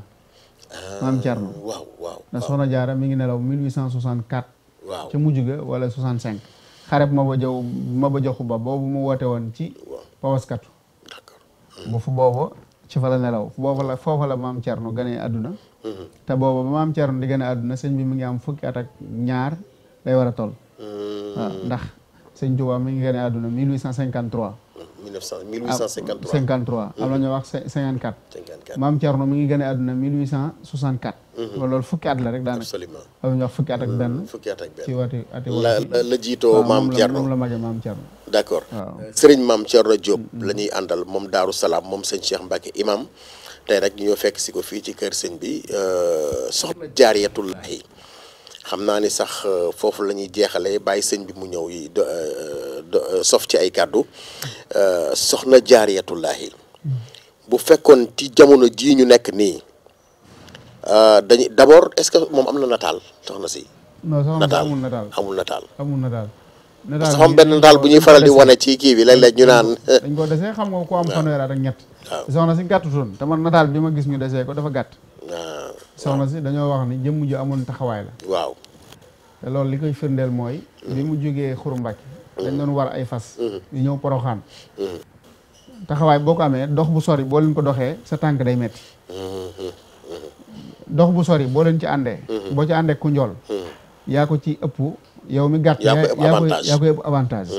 maam Cerno.
waaw
ndax soxna Jaara mi ngi nelaw 1864.
waaw
ca mujj ga wala 65. xareb Maba Jaxu Ba boobu mu woote woon ci. Pawaskatu.
d'accord.
bu fu booba ci fa la nelaw foofa la maam Cerno gane àdduna. te booba ba maam Cerno di gane àdduna sëñ bi mi ngi am fukki at ak ñaar lay war a toll. waaw ndax sëñ Tuubaa mi ngi gane àdduna 1853.
1853
53 am na ñoo wax 54. maam Cerno mi ngi gane àdduna 1864. loolu fukki at la rek daanaka.
absolument
am na ñoo wax fukki at ak benn.
fukki at ak benn
ci ati
la jiitoo maam Cerno
moom la mage maam Cerno.
d'accord
waaw
sëriñ maam Cerno Diop la ñuy àndal moom Daaru Salaam moom sëñ Cheikh Mbacke imam tey rek ñu ñoo fekk si ko fii ci kër sëñ bi soxna Jaariyatullaahi xam naa ni sax foofu la ñuy jeexalee bàyyi sëñ bi mu ñëw yi sof ci ay kàddu soxna Jaariyatullaahi bu fekkoon ci jamono jii ñu nekk nii dañuy d'abord est-ce que moom am na nataal soxna si.
non soxna si amul nataal
amul nataal.
amul nataal.
parce que xam benn nataal bu ñuy faral di wane ci kii bi léeg-léeg ñu naan.
dañ ko desee xam nga ko am fanweeri at ak ñett.
waaw
soxna si gàttutoon te man nataal bi ma gis ñu desee ko dafa gàtt.
waaw
soxna si dañoo wax ni jëmm ju amoon taxawaay la.
waaw.
te loolu li koy firndeel mooy. bi mu jógee Xuru Mbàkke dañ doon war ay fas. di ñëw Poroxaan. taxawaay boo ko amee dox bu sori boo leen ko doxee sa tànk day metti dox bu sori boo leen ci àndee. boo ci àndee ku njool. yaa ko ci ëpp yow mi gàtt. yaa koy ëpp avantage.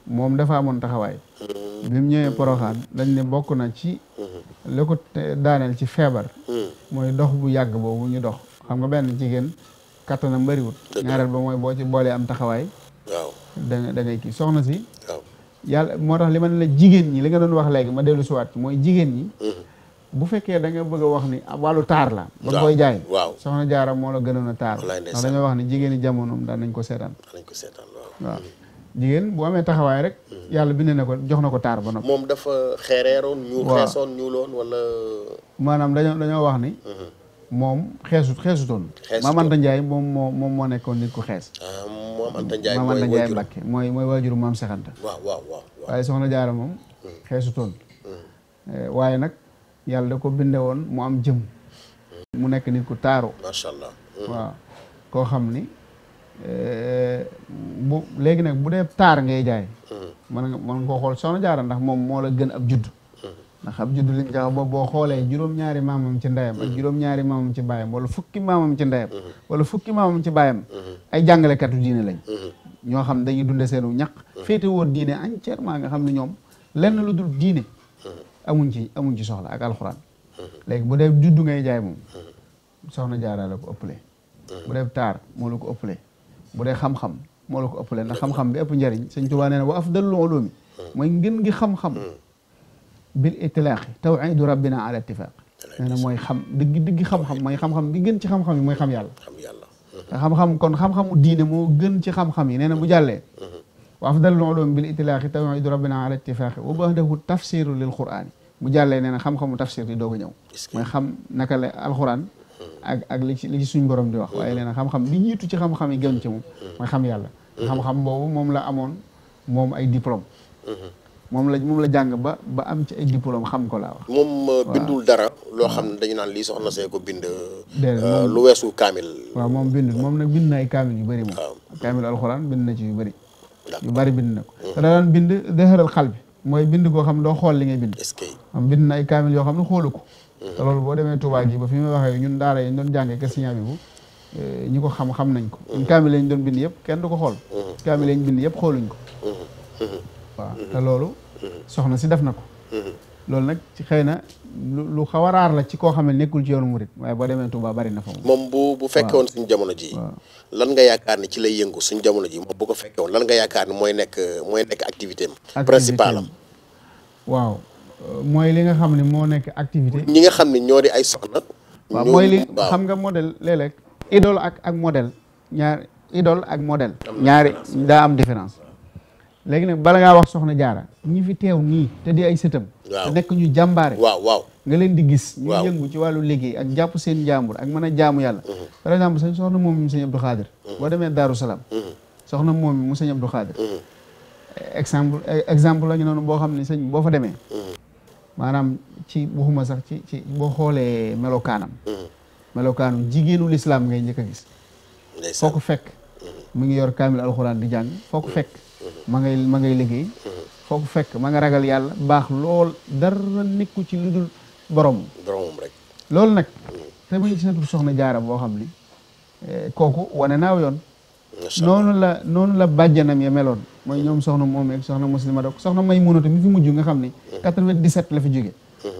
moom dafa amoon taxawaay. bi mu ñëwee Poroxaan dañ ne bokk na ci. li ko daaneel ci feebar. mooy dox bu yàgg boobu ñu dox. xam nga benn jigéen kattanam bëriwut. ñaareel ba mooy boo ci boolee am taxawaay.
waaw
da ngay kii soxna si.
waaw
yàlla moo tax li ma ne la jigéen ñi li nga doon wax léegi ma dellu siwaat mooy jigéen ñi. bu fekkee da nga bëgg a wax ni wàllu taar la. ba nga koy jaay.
waaw
soxna Jaara moo la gënoon a taar. ndax dañoo wax ni jigéen ñi jamonoom daan nañ ko seetaan. waaw jigéen bu amee taxawaay rek. yàlla bind na ko jox na ko taar ba noppi.
moom dafa xeereeroon. xeesoon ñuuloon wala.
maanaam dañoo wax ni. moom xeesutoon. Maam Anta Njaay moom moo nekkoon nit ku xees.
Maam Anta Njaay
Maam Anta Njaay Mbàkke mooy waajuru Maam Seex Anta.
waaw
waaye soxna Jaara moom. xeesutoon. waaye nag yàlla da ko binde woon mu am jëm. mu nekk nit ku taaru.
macha allah.
waaw koo xam ni bu léegi nag bu dee taar ngay jaay. mën nga koo xool soxna Jaara ndax moom moo la gën ab judd. ndax ab juddu liñ ko wax boo xoolee juróom-ñaari maamam ci ndeyam ak juróom-ñaari maamam ci baayam wala fukki maamam ci ndeyam wala fukki maamam ci baayam ay jàngalekatu diine lañ ñoo xam dañuy dunde seenu ñaq féete woon diine entièrement nga xam ne ñoom lenn lu dul diine amuñ ci soxla ak alxuraan léegi bu dee juddu ngay jaay moom soxna Jaara la ko ëppale bu dee taar moo la ko ëppale bu dee xam-xam moo la ko ëppale ndax xam-xam bi ëpp njariñ Sëñ Tuubaa nee na wa afdalul ulumi mooy ngën gi xam-xam bil itlaaqi tawhidu rabbina ala ittifaq nee na mooy xam digg xam-xam mooy xam-xam bi gën ci xam-xam yi mooy xam yàlla te xam-xam kon xam-xamu diine moo gën ci xam-xam yi nee na bu jàllee wa afdalul ulumi bil itlaaqi tawhidu rabbina ala ittifaq wa ba'dahu tafsiru lil qur'ani bu jàllee nee na xam-xamu tafsir di doog a ñëw mooy xam naka la alxuraan ak li ci suñ borom di wax waaye nee na xam-xam bi jiitu ci xam-xam yi gën ci moom mooy xam yàlla xam-xam boobu moom la amoon moom ay diplôme moom la jàng ba am ci ay diplôme xam ko laa wax
moom bindul dara loo xam ne dañu naan lii soxna see ko bind lu weesu kaamil
waaw moom bindul moom nag bind na ay kaamil yu bëri moom kaamil alxuraan bind na ci yu bëri bind na ko te da daan bind dëxëral xal bi mooy bind koo xam doo xool li ngay bind am bind na ay kaamil yoo xam ne xoolu ko te loolu boo demee Touba gi ba fi may waxee ñun daara yi doon jàngee kër Sëñ Abibu ñi ko xam nañ ko ñun kaamil lañ doon bind yëpp kenn du ko xool kaamil lañ bind yëpp xooluñ ko waaw te loolu soxna si def na ko loolu nag ci xëy na lu xaw a raar la ci koo xam ne nekkul ci yoonu murit waaye boo demee Touba bari na fa
moom bu fekke woon suñ jamono ji lan nga yaakaar ni ci lay yëngu suñ jamono ji moom bu ko fekke woon lan nga yaakaar ni mooy nekk activité am principale am
waaw mooy li nga xam ne moo nekk activité
ñi nga xam ne ñoo di ay soxna
waaw mooy li xam nga modèle léeg-léeg idole ak modèle ñaari daa am différence léegi nag bala ngaa wax soxna Jaara ñi fi teew nii te di ay sëtam te nekk ñu jàmbaare waaw nga leen di gis ñu yëngu ci wàllu liggéey ak jàpp seen jàmbur ak mën a jaamu yàlla par exemple sañ soxna moom mu sëñ Abdou Khadir boo demee Daaru Salaam soxna moom mu sëñ Abdou Khadir exemple la ñu noonu boo xam ne sëñ boo fa demee maanaam ci waxuma sax ci boo xoolee melokaanu jigéenu lislaam ngay njëkk a gis foo ko fekk mu ngi yor kaamil alxuraan di jàng foo ko fekk ma ngay liggéey foo ko fekk ma nga ragal yàlla baax lool dara nekku ci lu dul boromam
rek
loolu nag te ma gis na soxna Jaara boo xam ni kooku wane naaw yoon noonu la bàjjanam ya meloon mooy ñoom soxna moom ak soxna muslima dok soxna may munatu mi fi mujj nga xam ni 97 la fi jóge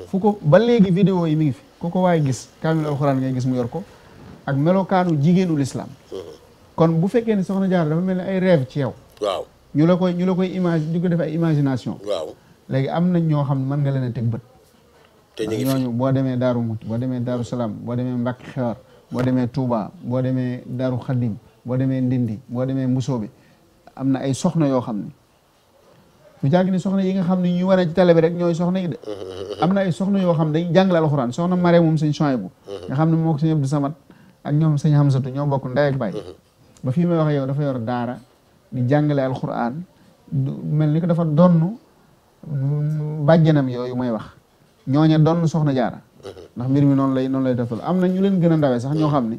fu ko ba léegi vidéo yi mi ngi fi ku ko waaye gis kaamil alxuraan ngay gis mu yor ko ak melokaanu jigéenu lislaam kon bu fekkee ne soxna Jaara dafa mel ni ay rêve ci yow
waaw
ñu la koy image di ko def ay imagination
waaw léegi
am nañ ñoo xam ne mën nga leen a teg bët
te ñu ngi fi
ñooñu boo demee Daaru Muti boo demee Daaru Salaam boo demee Mbàkke Xewar boo demee Touba boo demee Daaru Xadim boo demee Ndindi boo demee Mbusoobe am na ay soxna yoo xam ne bu jàgg ni soxna yi nga xam ne ñu wane ci télé bi rek ñooy soxna yi de am na ay soxna yoo xam ne dañuy jàngale alxuraan soxna Mare moom sëñ Sohaybu nga xam ne moo ko sëñ Abdou Samad ak ñoom sëñ Hamsatu ñoo bokk ndey ak baay ba fii may wax yow dafa yor daara di jàngale alxuraan mel ni ko dafa donn bàjjanam yooyu may wax ñooña donn soxna Jaara ndax mbir mi noonu lay defal am na ñu leen gën a ndawee sax ñoo xam ne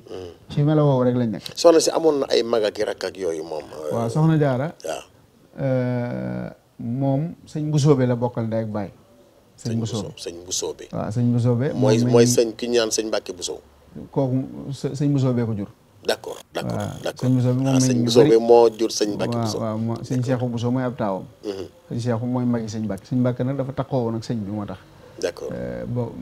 ci melo woowu rek lañ nekk
soxna si amoon na ay mag ak rakk ak yooyu moom
waaw soxna Jaara moom sëñ Mbusoobe la bokkal ndey ak baay sëñ Mbusoobe waaw sëñ Mbusoobe
mooy sëñ ki ñaan sëñ Mbàkke Buso
kooku sëñ Mbusoobe ko jur
d'accord
sëñ Mbusoobe moom
sëñ Mbusoobe moo jur sëñ Mbàkke Buso
waaw sëñ Seexu Buso mooy ab taawam sëñ Seexu mooy magi sëñ Mbàkke sëñ Mbàkke nag dafa takkoo woon ak sëñ bi moo tax
d'accord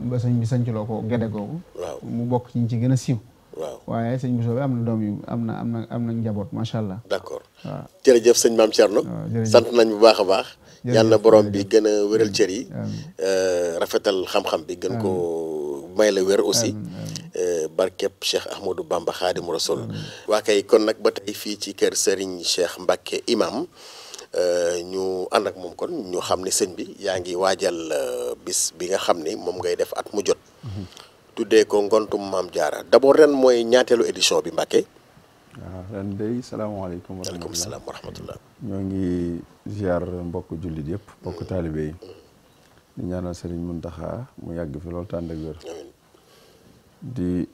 ba sëñ bi sañculoo ko gedde googu
waaw
mu bokk ci ñi ci gën a siiw
waaw
waaye sëñ Bousso bi am na doom yu am na njaboot macha allah.
d'accord
waaw
jërëjëf sëñ Maam Thierno. sant nañ bu baax a baax. yal na borom bi gën a wéral cër yi. rafetal xam-xam bi gën ko may la wér aussi. barkeb Cheikh Ahmadou Bamba Xaadimu Rasul. waa kay kon nag ba tey fii ci kër Serigne Cheikh Mbacke imam ñu ànd ak moom kon ñu xam ni sëñ bi yaa ngi waajal bis bi nga xam ni moom ngay def at mu jot. tuddee ko ngontum Maam Jaara d'abord ren mooy ñaateelu édition bi Mbacke.
waaw ren day salaamaaleykum.
waaleykum salaam wa rahmatullah.
ñoo ngi ziar mbokk jullit yëpp mbokk taalibe yi. di ñaanal Serigne Mountakha mu yàgg fi loolu tànd ak wér. di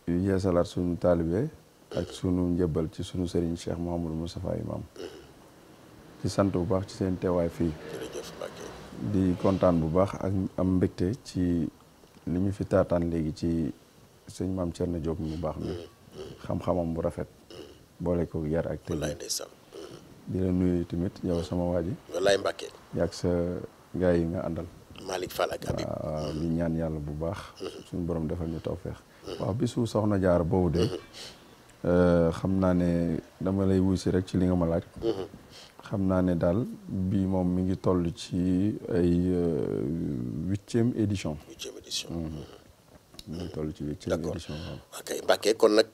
yeesalaat sunu taalibe ak sunu njëbbal ci sunu Serigne Cheikh Mouhamadou Moustapha Imam. di sant bu baax ci seen teewaay fii.
jërëjëf Mbacke.
di kontaan bu baax ak am mbégte ci li ñu fi taataan léegi ci sëñ Maam Thierno Diop mu baax mi xam-xamam bu rafet boole ko yar ak tëj di la nuyu tamit yow sama waa ji
wallaay Mbàkke
yaag sa gars yi nga àndal
Malick Fall ak Habib
waaw di ñaan yàlla bu baax suñu borom defal ñu tawfeex waaw bisu soxna jaar boobu de xam naa ne dama lay wuy si rek ci li nga ma laaj xam naa ne daal bii moom mi ngi toll ci ay 8e édition mi ngi toll ci 8e édition waaw
ok Mbàkke kon nag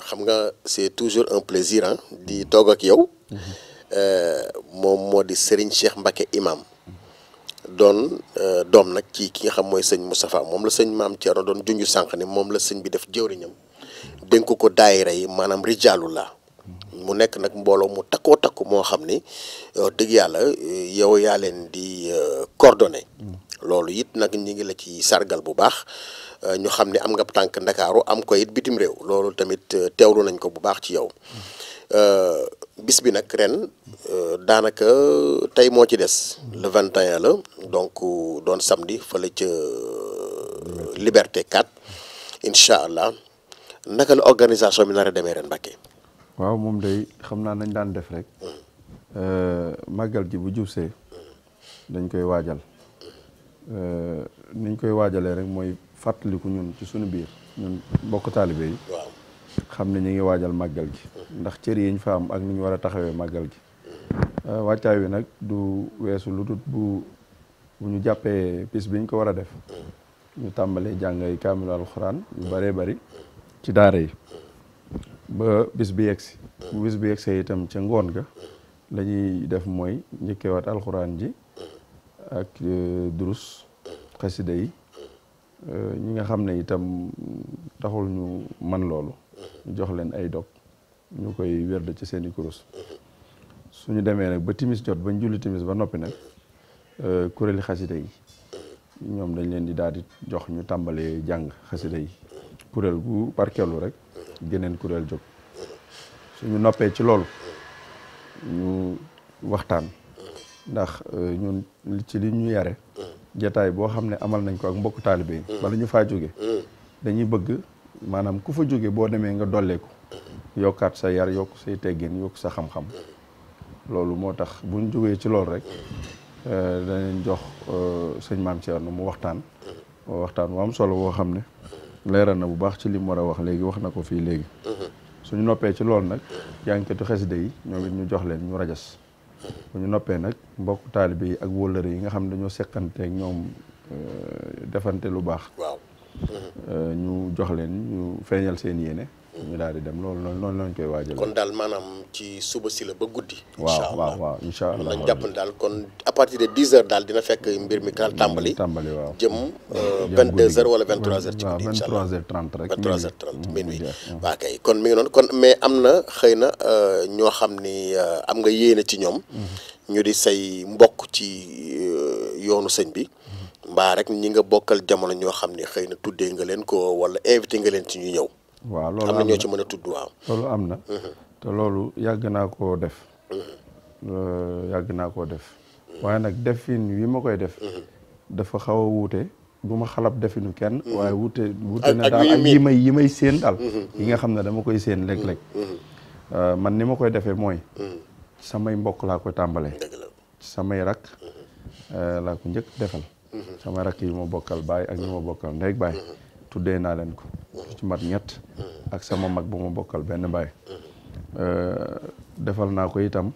xam nga c'est toujours un plaisir di toog ak yow moom moo di Serigne Cheikh Mbacke imam doon doom nag ci ki nga xam mooy sëñ Moustapha moom la sëñ Maam Thierno doon junju sànq ni moom la sëñ bi def jëwriñam dénk ko daayira yi maanaam rijaalullah mu nekk nag mbooloo mu takkoo takku moo xam ni dëgg yàlla yow yaa leen di coordonné loolu it nag ñi ngi la ci sargal bu baax ñu xam ne am nga tànk Ndakaaru am ko it bitim réew loolu tamit teewlu nañ ko bu baax ci yow bis bi nag ren daanaka tey moo ci des le 21 la donc doon samedi fële ca Liberté 4 incha allah naka la organisation bi nar a demee ren Mbacke.
waaw moom day xam naa nañ daan def rek màggal gi bu jubsee dañ koy waajal niñ koy waajalee rek mooy fàttaliku ñun ci suñu biir ñun bokk taalibe yi
waaw
xam ne ñu ngi waajal màggal gi ndax cër yi ñu fa am ak ni ñu war a taxawee màggal gi wàccaay wi nag du weesu lu dul bu ñu jàppee bis biñ ko war a def ñu tàmbalee jàngay kaamilu alxuraan yu bëree bëri ci daara yi ba bis bi yegsi bu bis bi yegsee itam ca ngoon ga la ñuy def mooy njëkkeewaat alxuraan ji ak durus xasida yi ñi nga xam ne itam taxul ñu man loolu ñu jox leen ay dog ñu koy wérde ci seeni kurus suñu demee nag ba timis jot bañ julli timis ba noppi nag kuréeli xasida yi ñoom dañ leen di daal di jox ñu tàmbalee jàng xasida yi kuréel gu barkeelu rek geneen kuréel jóg suñu noppee ci loolu ñu waxtaan ndax ñun ci li ñu yare jataay boo xam ne amal nañ ko ak mbokku taalibe yi bala ñu faa jóge dañuy bëgg maanaam ku fa jóge boo demee nga dolleeku yokkaat sa yar yokk say teggin yokk sa xam-xam loolu moo tax buñ jógee ci loolu rek danañ jox sëñ Maam Thierno mu waxtaan wu am solo boo xam ne leeral na bu baax ci li mu war a wax léegi wax na ko fii léegi suñu noppee ci loolu nag jànkatu xasida yi ñoom it ñu jox leen ñu rajas bu ñu noppee nag mbokk taalibe yi ak wóllëre yi nga xam ne dañoo seqanteeg ñoom defante lu baax
waaw
ñu jox leen ñu feeñal seen yéene ñu daal di dem loolu noonu lañ koy waajal
kon daal maanaam ci suba si la ba guddi
waaw incha allah
nañ jàpp ne daal kon à partir de 10 heures daal dina fekk mbir mi kal tàmbali
waaw
jëm 22 heures wala 23 heures ci
waaw
guddi incha allah
23h30 rek
23h30 minuit waa kay kon mi ngi noonu kon mais am na xëy na ñoo xam ni am nga yéene ci ñoom ñu di say mbokk ci yoonu sëñ bi mbaa rek ñi nga bokkal jamono ñoo xam ni xëy na tuddee nga leen ko wala invité nga leen ci ñu ñëw
waaw loolu
am na ñoo ci mën a tudd waaw
loolu am na te loolu yàgg naa koo def waaye nag defin wi ma koy def dafa xaw a wuute du ma xalab definu kenn waaye wuute na daal ak yi may séen daal yi nga xam ne dama koy séen léeg-léeg man ni ma koy defee mooy samay mbokk laa koy tàmbalee samay rak laa ko njëkk defal samay rak yi ma bokkal baay ak ñi ma bokkal ndey ak baay tuddee naa leen ko ci mat ñett ak sama mag bu ma bokkal benn baay defal naa ko itam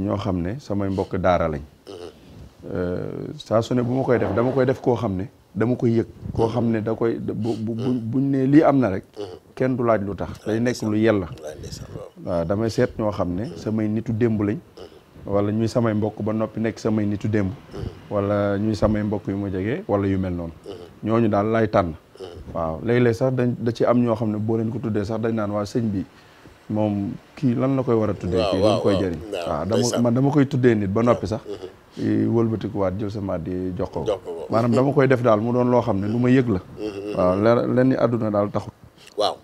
ñoo xam ne samay mbokk daara lañ saa su ne bu ma koy def dama koy def koo xam ne dama koy yëg koo xam ne da koy buñ ne lii am na rek kenn du laaj lu tax day nekk lu yella waaw damay seet ñoo xam ne samay nitu démb lañ wala ñuy samay mbokk ba noppi nekk samay nitu démb wala ñuy samay mbokk yu ma jege wala yu mel noonu ñooñu daal lay tànn waaw léeg-léeg sax da ci am ñoo xam ne boo leen ko tuddee sax dañ naan waa sëñ bi moom kii lan la koy war a tuddee kii lan koy jëriñ waaw dama koy tuddee nit ba noppi sax wëlbatikuwaat jël sama di jox ko maanaam dama koy def daal mu doon loo xam ne lu ma yëg la waaw len ni àdduna daal taxul
waaw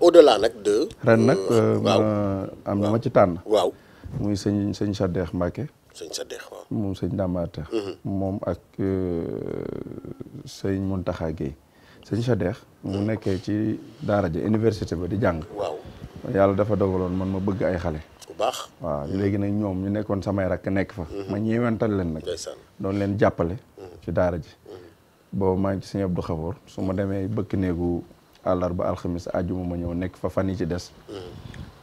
au delà nag de
ren nag am na ma ci tànn
waaw
muy sëñ Sadex Mbacke
sëñ Sadex waaw
moom sëñ Ndamaata moom ak sëñ Muntaxa Gueye sëñ Sadex mu nekkee ci daara ja université ba di jàng
waaw
yàlla dafa dogaloon man ma bëgg ay xale
bu baax
waaw léegi nag ñoom ñu nekkoon samay rakk nekk fa ma ñeewantal leen nag doon leen jàppale ci daara ji boobu maa ngi ci sëñ Abdou Xafoor su ma demee bëkk néegu àllarba alxamis àjjuma ma ñëw nekk fa fan yi ci des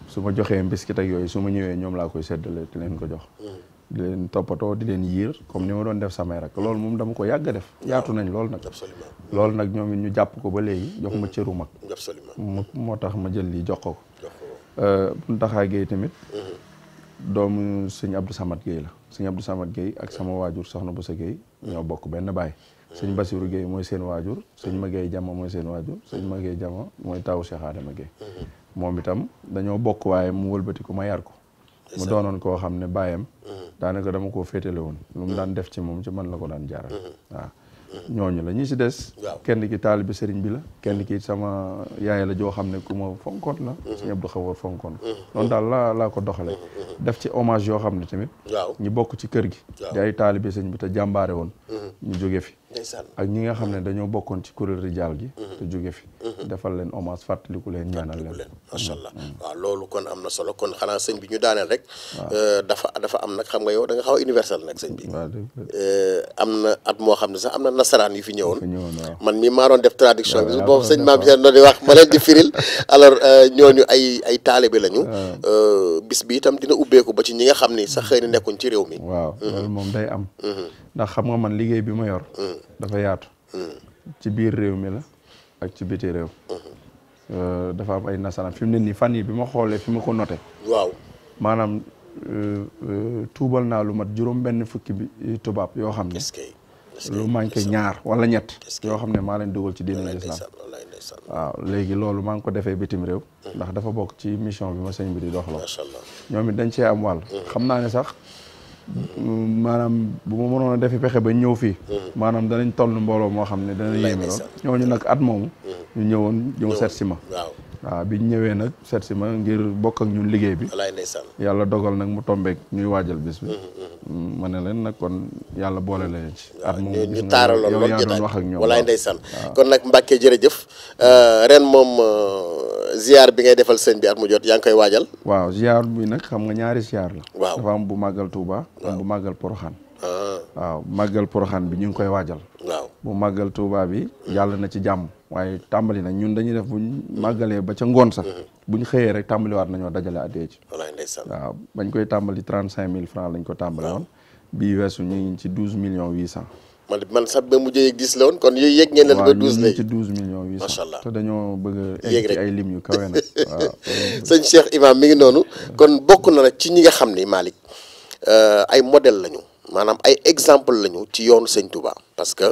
su ma joxee mbiskit ak yooyu su ma ñëwee ñoom laa koy séddale di leen ko jox di leen toppatoo di leen yiir comme ni ma doon def samay rakk loolu moom dama ko yàgg a def yaatu nañ loolu nag loolu nag ñoom it ñu jàpp ko ba léegi jox ma cëru mag moo tax ma jël lii jox ko Muntaxa Gueye tamit doomu sëñ Abdou Samad Gueye la sëñ Abdou Samad Gueye ak sama waajur soxna Boussa Gueye ñoo bokk benn baay sëñ Bassirou Gueye mooy seen waajur sëñ Magueye Jama mooy seen waajur sëñ Magueye Jama mooy tawu Cheikh Adama Gueye moom itam dañoo bokk waaye mu wëlbati ko ma yar ko mu doonoon koo xam ne baayam daanaka dama koo féetale woon lu mu daan def ci moom ci man la ko daan jaaral waaw ñooñu la ñi si des kenn ki taalibe sëriñ bi la kenn ki sama yaay la joo xam ne ku ma fonkoon la sëñ Abdou Xafoor fonkoon noonu daal laa ko doxale def ci hommage yoo xam ne tamit ñi bokk ci kër gi di ay taalibe sëriñ bi te jàmbaare woon ñu jóge fi ak ñi nga xam ne dañoo bokkoon ci kuréel rijaal gi te jóge fi defal leen hommage fàttaliku leen ñaanal leen
macha allah waaw loolu kon am na solo kon xanaa sëñ bi ñu daaneel rek dafa am nag xam nga yow da nga xaw a universel nag sëñ bi am na at moo xam ne sax am na nasaraan yu fi ñëwoon man mii maa doon def traduction bi boobu sëñ maam Cheikh no di wax ma leen di firil alors ñooñu ay taalibe lañu bis bi itam dina ubbeeku ba ci ñi nga xam ni sax xëy na nekkuñ ci réew mi
waaw loolu moom day am ndax xam nga man liggéey bi ma yor dafa yaatu ci biir réew mi la ak ci biti réew dafa am ay nasaraan fi mu ne nii fan yi bi ma xoolee fi ma ko noté
waaw
maanaam tuubal naa lu mat juróom benn fukki bi tubaab yoo xam ne lu manqué ñaar wala ñett yoo xam ne maa leen dugal ci diine l'islam waaw léegi loolu maa ngi ko defee bitim réew ndax dafa bokk ci mission bi ma sëñ bi di doxaloo ñoom it dañ cee am wàll xam naa ne sax maanaam bu ma mënoon a defi pexe ba ñëw fii maanaam danañ toll mbooloo moo xam ne dana yéeme lool ñooñu nag at moomu ñu ñëw seet si ma waaw biñ ñëwee nag seet si ma ngir bokk ak ñun liggéey bi yàlla dogal nag mu tombeek ñuy waajal bis bi ma ne leen nag kon yàlla boole leen ci at moom
ñu taaraloon loolu
yaa doon wax ak ñoom
walaay ndeysaan kon nag Mbàkke jërëjëf ren moom ziar bi ngay defal sëñ bi at mu jot yaa ngi koy waajal
waaw ziar bi nag xam nga ñaari ziar la
waaw
dafa am bu màggal Touba am bu màggal Poroxaan waaw màggal Poroxaan bi ñu ngi koy waajal
waaw bu
màggal Touba bi yàlla na ci jàmm waaye tàmbali nañ ñun dañuy def buñ màggalee ba ca ngoon sax buñ xëyee rek tàmbaliwaat nañoo dajale addee ci
walaay ndeysaan
waaw bañ koy tàmbali 35 000 francs lañ ko tàmbale woon bii weesu ñu ngi ci 12 millions 800
man sax ba mujjee yëg 10 la woon kon yooyu yëg ngeen leen ba 12 léegi
ci 12 millions 800
macha allah
te dañoo bëgg a egg ci ay lim yu kawe nag waaw
sëñ Cheikh Imam mi ngi noonu kon bokk na nag ci ñi nga xam ni Malick ay modèle lañu maanaam ay exemple lañu ci yoonu sëñ Touba parce que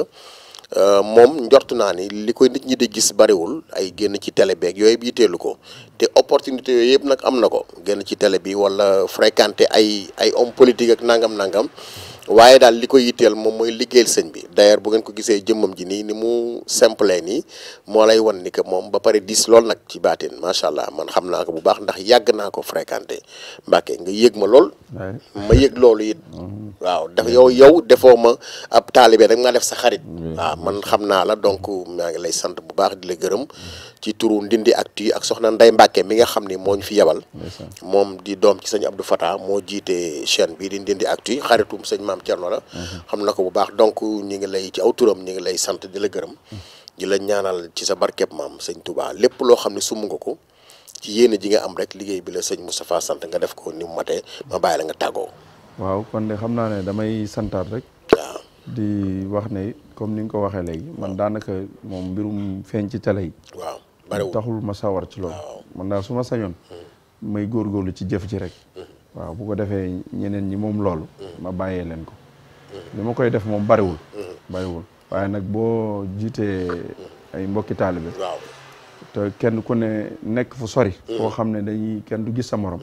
moom njort naa ni li koy nit ñi di gis bariwul ay génn ci télé beeg yooyu bi yitteelu ko te opportunité yooyu yëpp nag am na ko génn ci télé bi wala fréquenter ay homme politique ak nangam waaye daal li koy yitteel moom mooy liggéeyal sëñ bi d'ailleurs bu ngeen ko gisee jëmmam ji nii ni mu simple nii moo lay wan ni que moom ba pare diis lool nag ci baatin macha allah man xam naa ko bu baax ndax yàgg naa ko fréquenter Mbàkke nga yëg ma lool ma yëg loolu it waaw dafa yow defoo ma ab taalibe rek nga def sa xarit waaw man xam naa la donc maa ngi lay sant bu baax di la gërëm ci turu Ndindy Actu ak soxna Ndeye Mbacke mi nga xam ni moo ñu fi yebal moom di doom ci sëñ Abdou Fatah moo jiite chaîne bi di Ndindy Actu xaritum sëñ Maam Thierno la xam na ko bu baax donc ñi ngi lay ci aw turam ñi ngi lay sant di la gërëm di la ñaanal ci sa barkeb maam sëñ Touba lépp loo xam ne sumb nga ko ci yéene ji nga am rek liggéey bi la sëñ Moustapha sant nga def ko ni mu matee ma bàyyi la nga tàggoo
waaw kon de xam naa ne damay santaat rek
waaw
di wax ne comme ni nga ko waxee léegi man daanaka moom mbirum feeñ ci télé yi
waaw bariwul
taxul ma sawar ci loolu man daal su ma sañoon may góorgóorlu ci jëf ji rek waaw bu ko defee ñeneen ñi moom loolu ma bàyyee leen ko li ma koy def moom bariwul waaye nag boo jiitee ay mbokki taalibe
waaw
te kenn ku ne nekk fu sori foo xam ne dañuy kenn du gis sa morom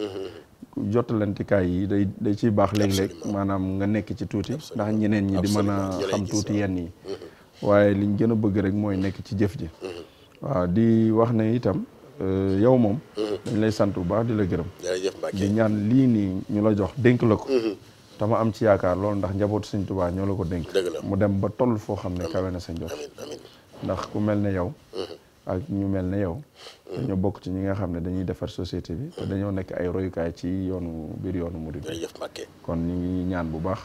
jottalantikaay yi day ciy baax léeg-léeg maanaam nga nekk ci tuuti ndax ñeneen ñi di mën a xam tuuti yenn yi waaye liñ gën a bëgg rek mooy nekk ci jëf ji waaw di wax ne itam yow moom dañ lay sant bu baax di la gërëm di ñaan lii nii ñu la jox dénk la ko te ma am ci yaakaar loolu ndax njabootu sëñ Tuubaa ñoo la ko dénk mu dem ba toll foo xam ne kawe na sa njot ndax ku mel ne yow ak ñu mel ne yow dañoo bokk ci ñi nga xam ne dañuy defar société bi te dañoo nekk ay royukaay ci biir yoonu murid kon ñu ngi ñaan bu baax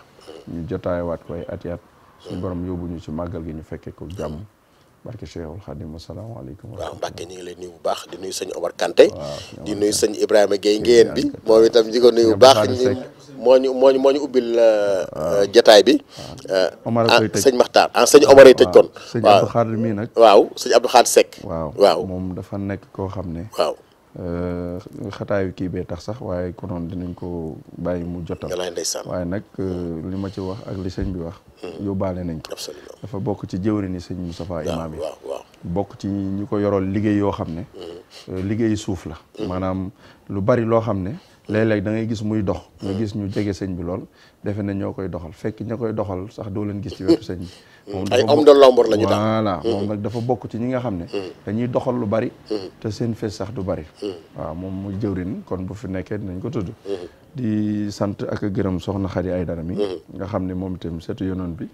ñu jotaayewaat ko ay at suñu borom yóbbu ñu ci màggal gi ñu fekkee ko jàmm barke Cheikhul Khadim asalaamaaleykum.
waaw Mbacke ñu ngi lay nuyu bu baax di nuyu sëñ Omar Kanté di nuyu sëñ Ibrahima Gueye ngeen bi moom itam ñu ko nuyu bu baax moo ñu ubbil jataay bi
Omar koy tëj
sëñ Makhtar sëñ Omar ay tëj kon
sëñ Abdou Khadre mii nag
waaw sëñ Abdou Khadre Seck
waaw moom dafa nekk koo xam ne
waaw
xataayu kii bee tax sax waaye konoon dinañ ko bàyyi mu jotal waaye nag li ma ci wax ak li sëñ bi wax yóbbaale nañ ko dafa bokk ci jëwri ni sëñ Moustapha Imam yi bokk ci ñu ko yorool liggéey yoo xam ne liggéey suuf la maanaam lu bari loo xam ne léeg-léeg da ngay gis muy dox nga gis ñu jege sëñ bi lool defe ne ñoo koy doxal fekk ña koy doxal sax doo leen gis ci wetu sëñ bi
ay homme de l'ombre la ñu daal
voilà moom nag dafa bokk ci ñi nga xam ne dañuy doxal lu bari te seen fees sax du bari waaw moom muy jëwrin kon bu fi nekkee dinañ ko tudd di sant ak gërëm soxna Xadi Aydara mi nga xam ne moom itam seetu yonoon bi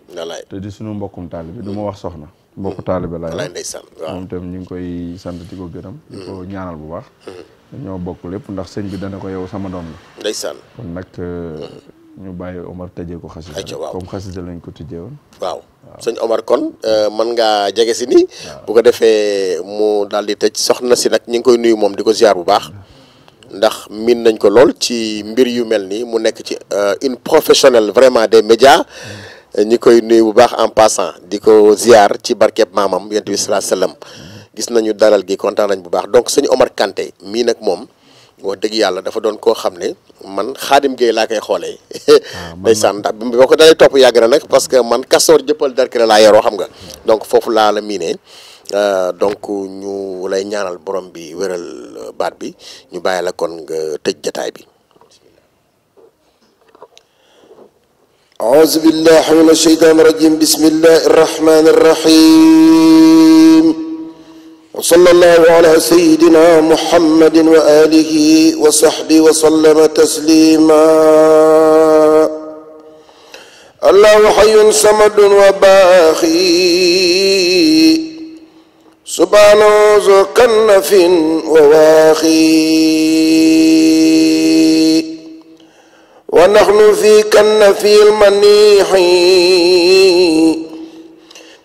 te di suñu mbokkum taalibe du ma wax soxna mbokku taalibe laay moom itam ñu ngi koy sant di ko gërëm di ko ñaanal bu baax dañoo bokk lépp ndax sëñ bi dana ko yow sama doom la
ndeysaan
kon nag ñu bàyyi Omar tëjee ko xasida comme xasida lañ ko tëjee woon
waaw sëñ Omar kon mën ngaa jege si ni bu ko defee mu daal di tëj soxna si nag ñu ngi koy nuyu moom di ko ziar bu baax ndax miin nañ ko lool ci mbir yu mel nii mu nekk ci une professionnelle vraiment des médias ñi koy nuyu bu baax en passant di ko ziar ci barkeeb maamam yonent bi sallallahu alayhi wasallam gis nañu dalal gi kontaan nañ bu baax donc sëñ Omar Kanté mii nag moom wax dëgg yàlla dafa doon koo xam ne man Xaadim Gueye laa koy xoolee ndeysaan ndax boo ko dalay topp yàgg na nag parce que man Kastoor jëppal Derklé laa yoroo xam nga donc foofu laa la miinee donc ñu lay ñaanal borom bi wéral baat bi ñu bàyyi la kon nga tëj jataay bi
أعوذ بالله من الشيطان الرجيم بسم الله الرحمن الرحيم وصلى الله على سيدنا محمد وآله وصحبه وسلم تسليما الله حي صمد وباقي سبحانه ذو كنف وواخي ونحن في كنف المنيح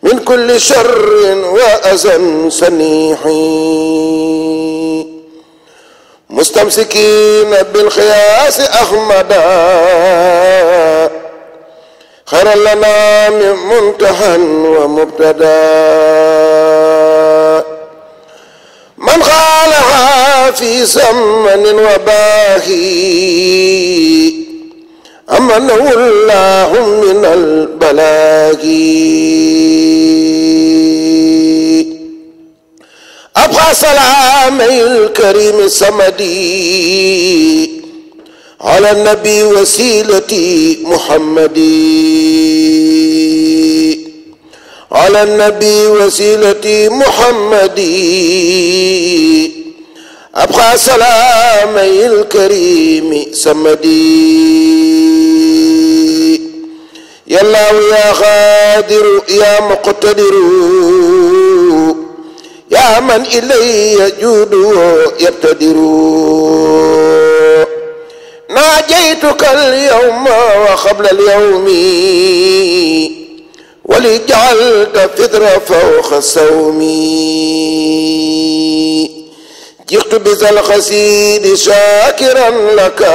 من كل شر وأذى سنيح مستمسكين بالخياس أحمدا خير لنا من منتهى ومبتدا من خالها في زمن وباهي أمنه الله من البلاء أبقى سلامي الكريم الصمدي على النبي وسيلتي محمدي على النبي وسيلتي محمدي أبقى سلامي الكريم صمدي يا الله يا قادر يا مقتدر يا من إلي يجود يبتدر ناجيتك اليوم وقبل اليوم ولجعلت فطر فوق الصوم جئت بذا القصيد شاكرا لك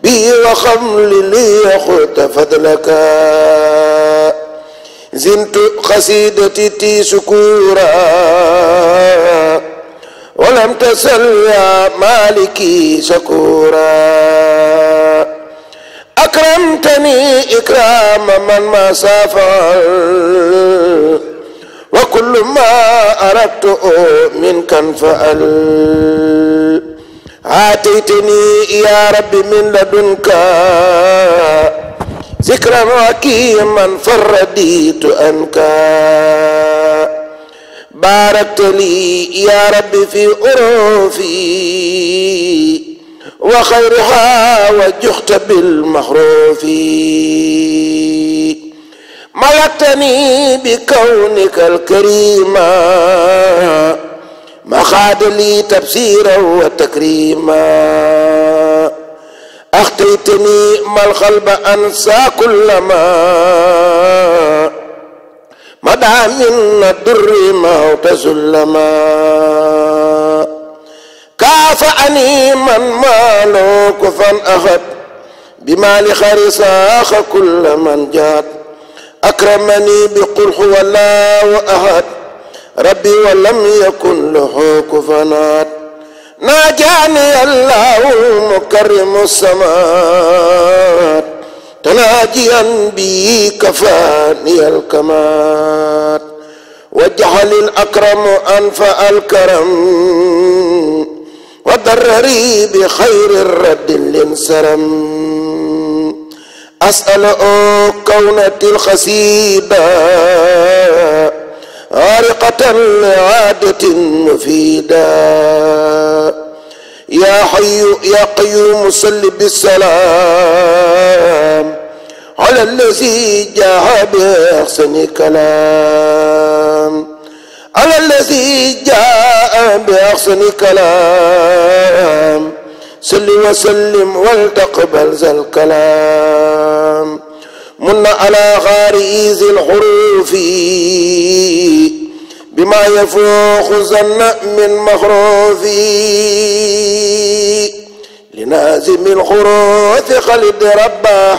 به وخمل لي خذ فضلك زنت قصيدتي شكورا ولم تسل يا مالكي شكورا أكرمتني إكرام من ما سافر وكل ما أردت منك انفعل آتيتني يا رب من لدنك ذكرا وكيما فرديت أنك باركت لي يا رب في أروفي وخيرها وجحت بالمحروف ملكتني بكونك الكريم ما خاد لي تبصيرا وتكريما أخطيتني ما القلب أنسى كل ما مدى من الدر موت سلما كافأني من ماله كفا أخذ بمال خرساخ كل من جاد أكرمني بقل هو الله أحد ربي ولم يكن له كفوا ناجاني الله مكرم السماء تناجيا بي كفاني الكمال وجعل الأكرم أنفع الكرم وضرري بخير الرد للسرم أسأل كونة الخسيدة عارقة لعادة مفيدة يا حي يا قيوم صل بالسلام على الذي جاء بأحسن كلام على الذي جاء بأحسن كلام صل وسلم ولتقبل ذا الكلام من على غارئز الحروف بما يفوق ظن من مخروف لنازم الخروف خلد ربه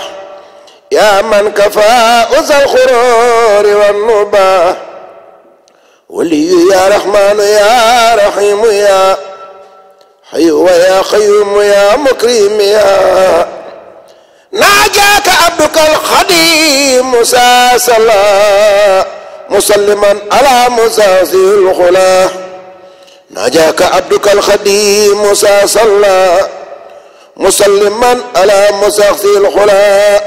يا من كفى ذا الخرور والنباه ولي يا رحمن يا رحيم يا حي ويا قيوم يا مكرم يا ناجاك عبدك الخديم مساسلا مسلما على مساسي الخلا ناجاك عبدك الخديم مساسلا مسلما على مساسي الخلا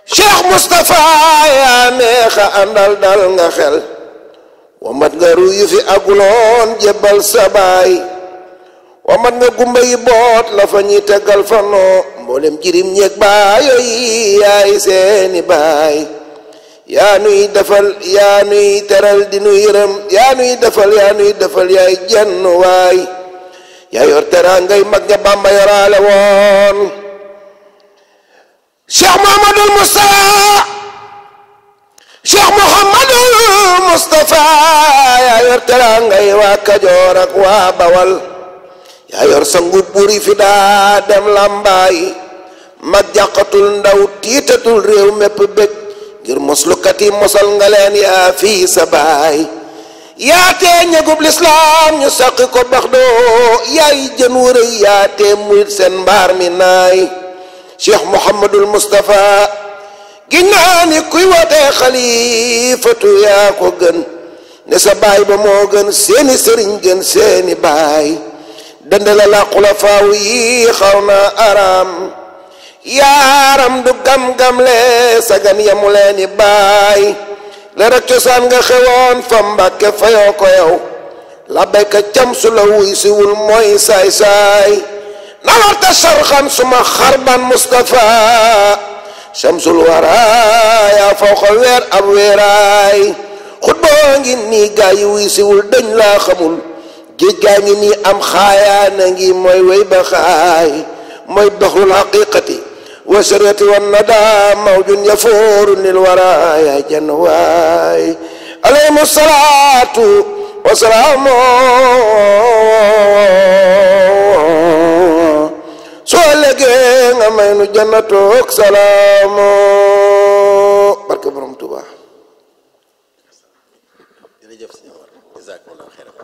شيخ مصطفى يا نيخ أندال دال نخل ومت غروي في أقلون جبل سباي wamat nga gumba yi boot la fa ñuy tegal fanoo mboolem jirim ñeeg baayo yi yaay seeni baay yaa nuy defal yaa nuy teral di nu yërëm yaa nuy defal yaay jenn waay yaa yor teraangay mag ña Bàmba yoraale woon Cheikh Mouhamadoul Moustapha yaa yor teraangay waa Kajoor ak waa Bawal yaa yor sangu buri fi daa dem làmbaay mag jàqatul ndaw tiitatul réew mépp bég ngir moslukat yi mosal nga leen yaa fii sa baay yaa tee ñegub lislaam ñu saqi ko bax doo yaay jën wu rëy yaa tee murit seen mbaar mi naay Cheikh Mouhamadoul Moustapha giñ naa ni kuy wootee xalifatu yaa ko gën ne sa baay ba moo gën seeni sëriñ gën seeni baay dëndala la xulafaaw yi xaw na araam yaaram du gam-gam le sagan yamu leeni baay le rek cosaan nga xewoon fa Mbàkke fayoo ko yow la béyka cam su la wuy siwul mooy saay-saay na warta sarxan suma xarban Mustafa shamsul waraaya faw xa weer ab weeraay xutboo ngi nii gaa yi wuy siwul dañ laa xamul géej gaa ngi nii am xaayaana ngi mooy way ba xaay mooy baxrul haqiqati wa sarati wa nada mawjun yafooru nil waraaya jann waay alayhimu salaatu wa salaamu soo legee nga may nu jannatook salaamu barke borom Tuubaa.
jërëjëf sëñ Omar jazakumullahu xayran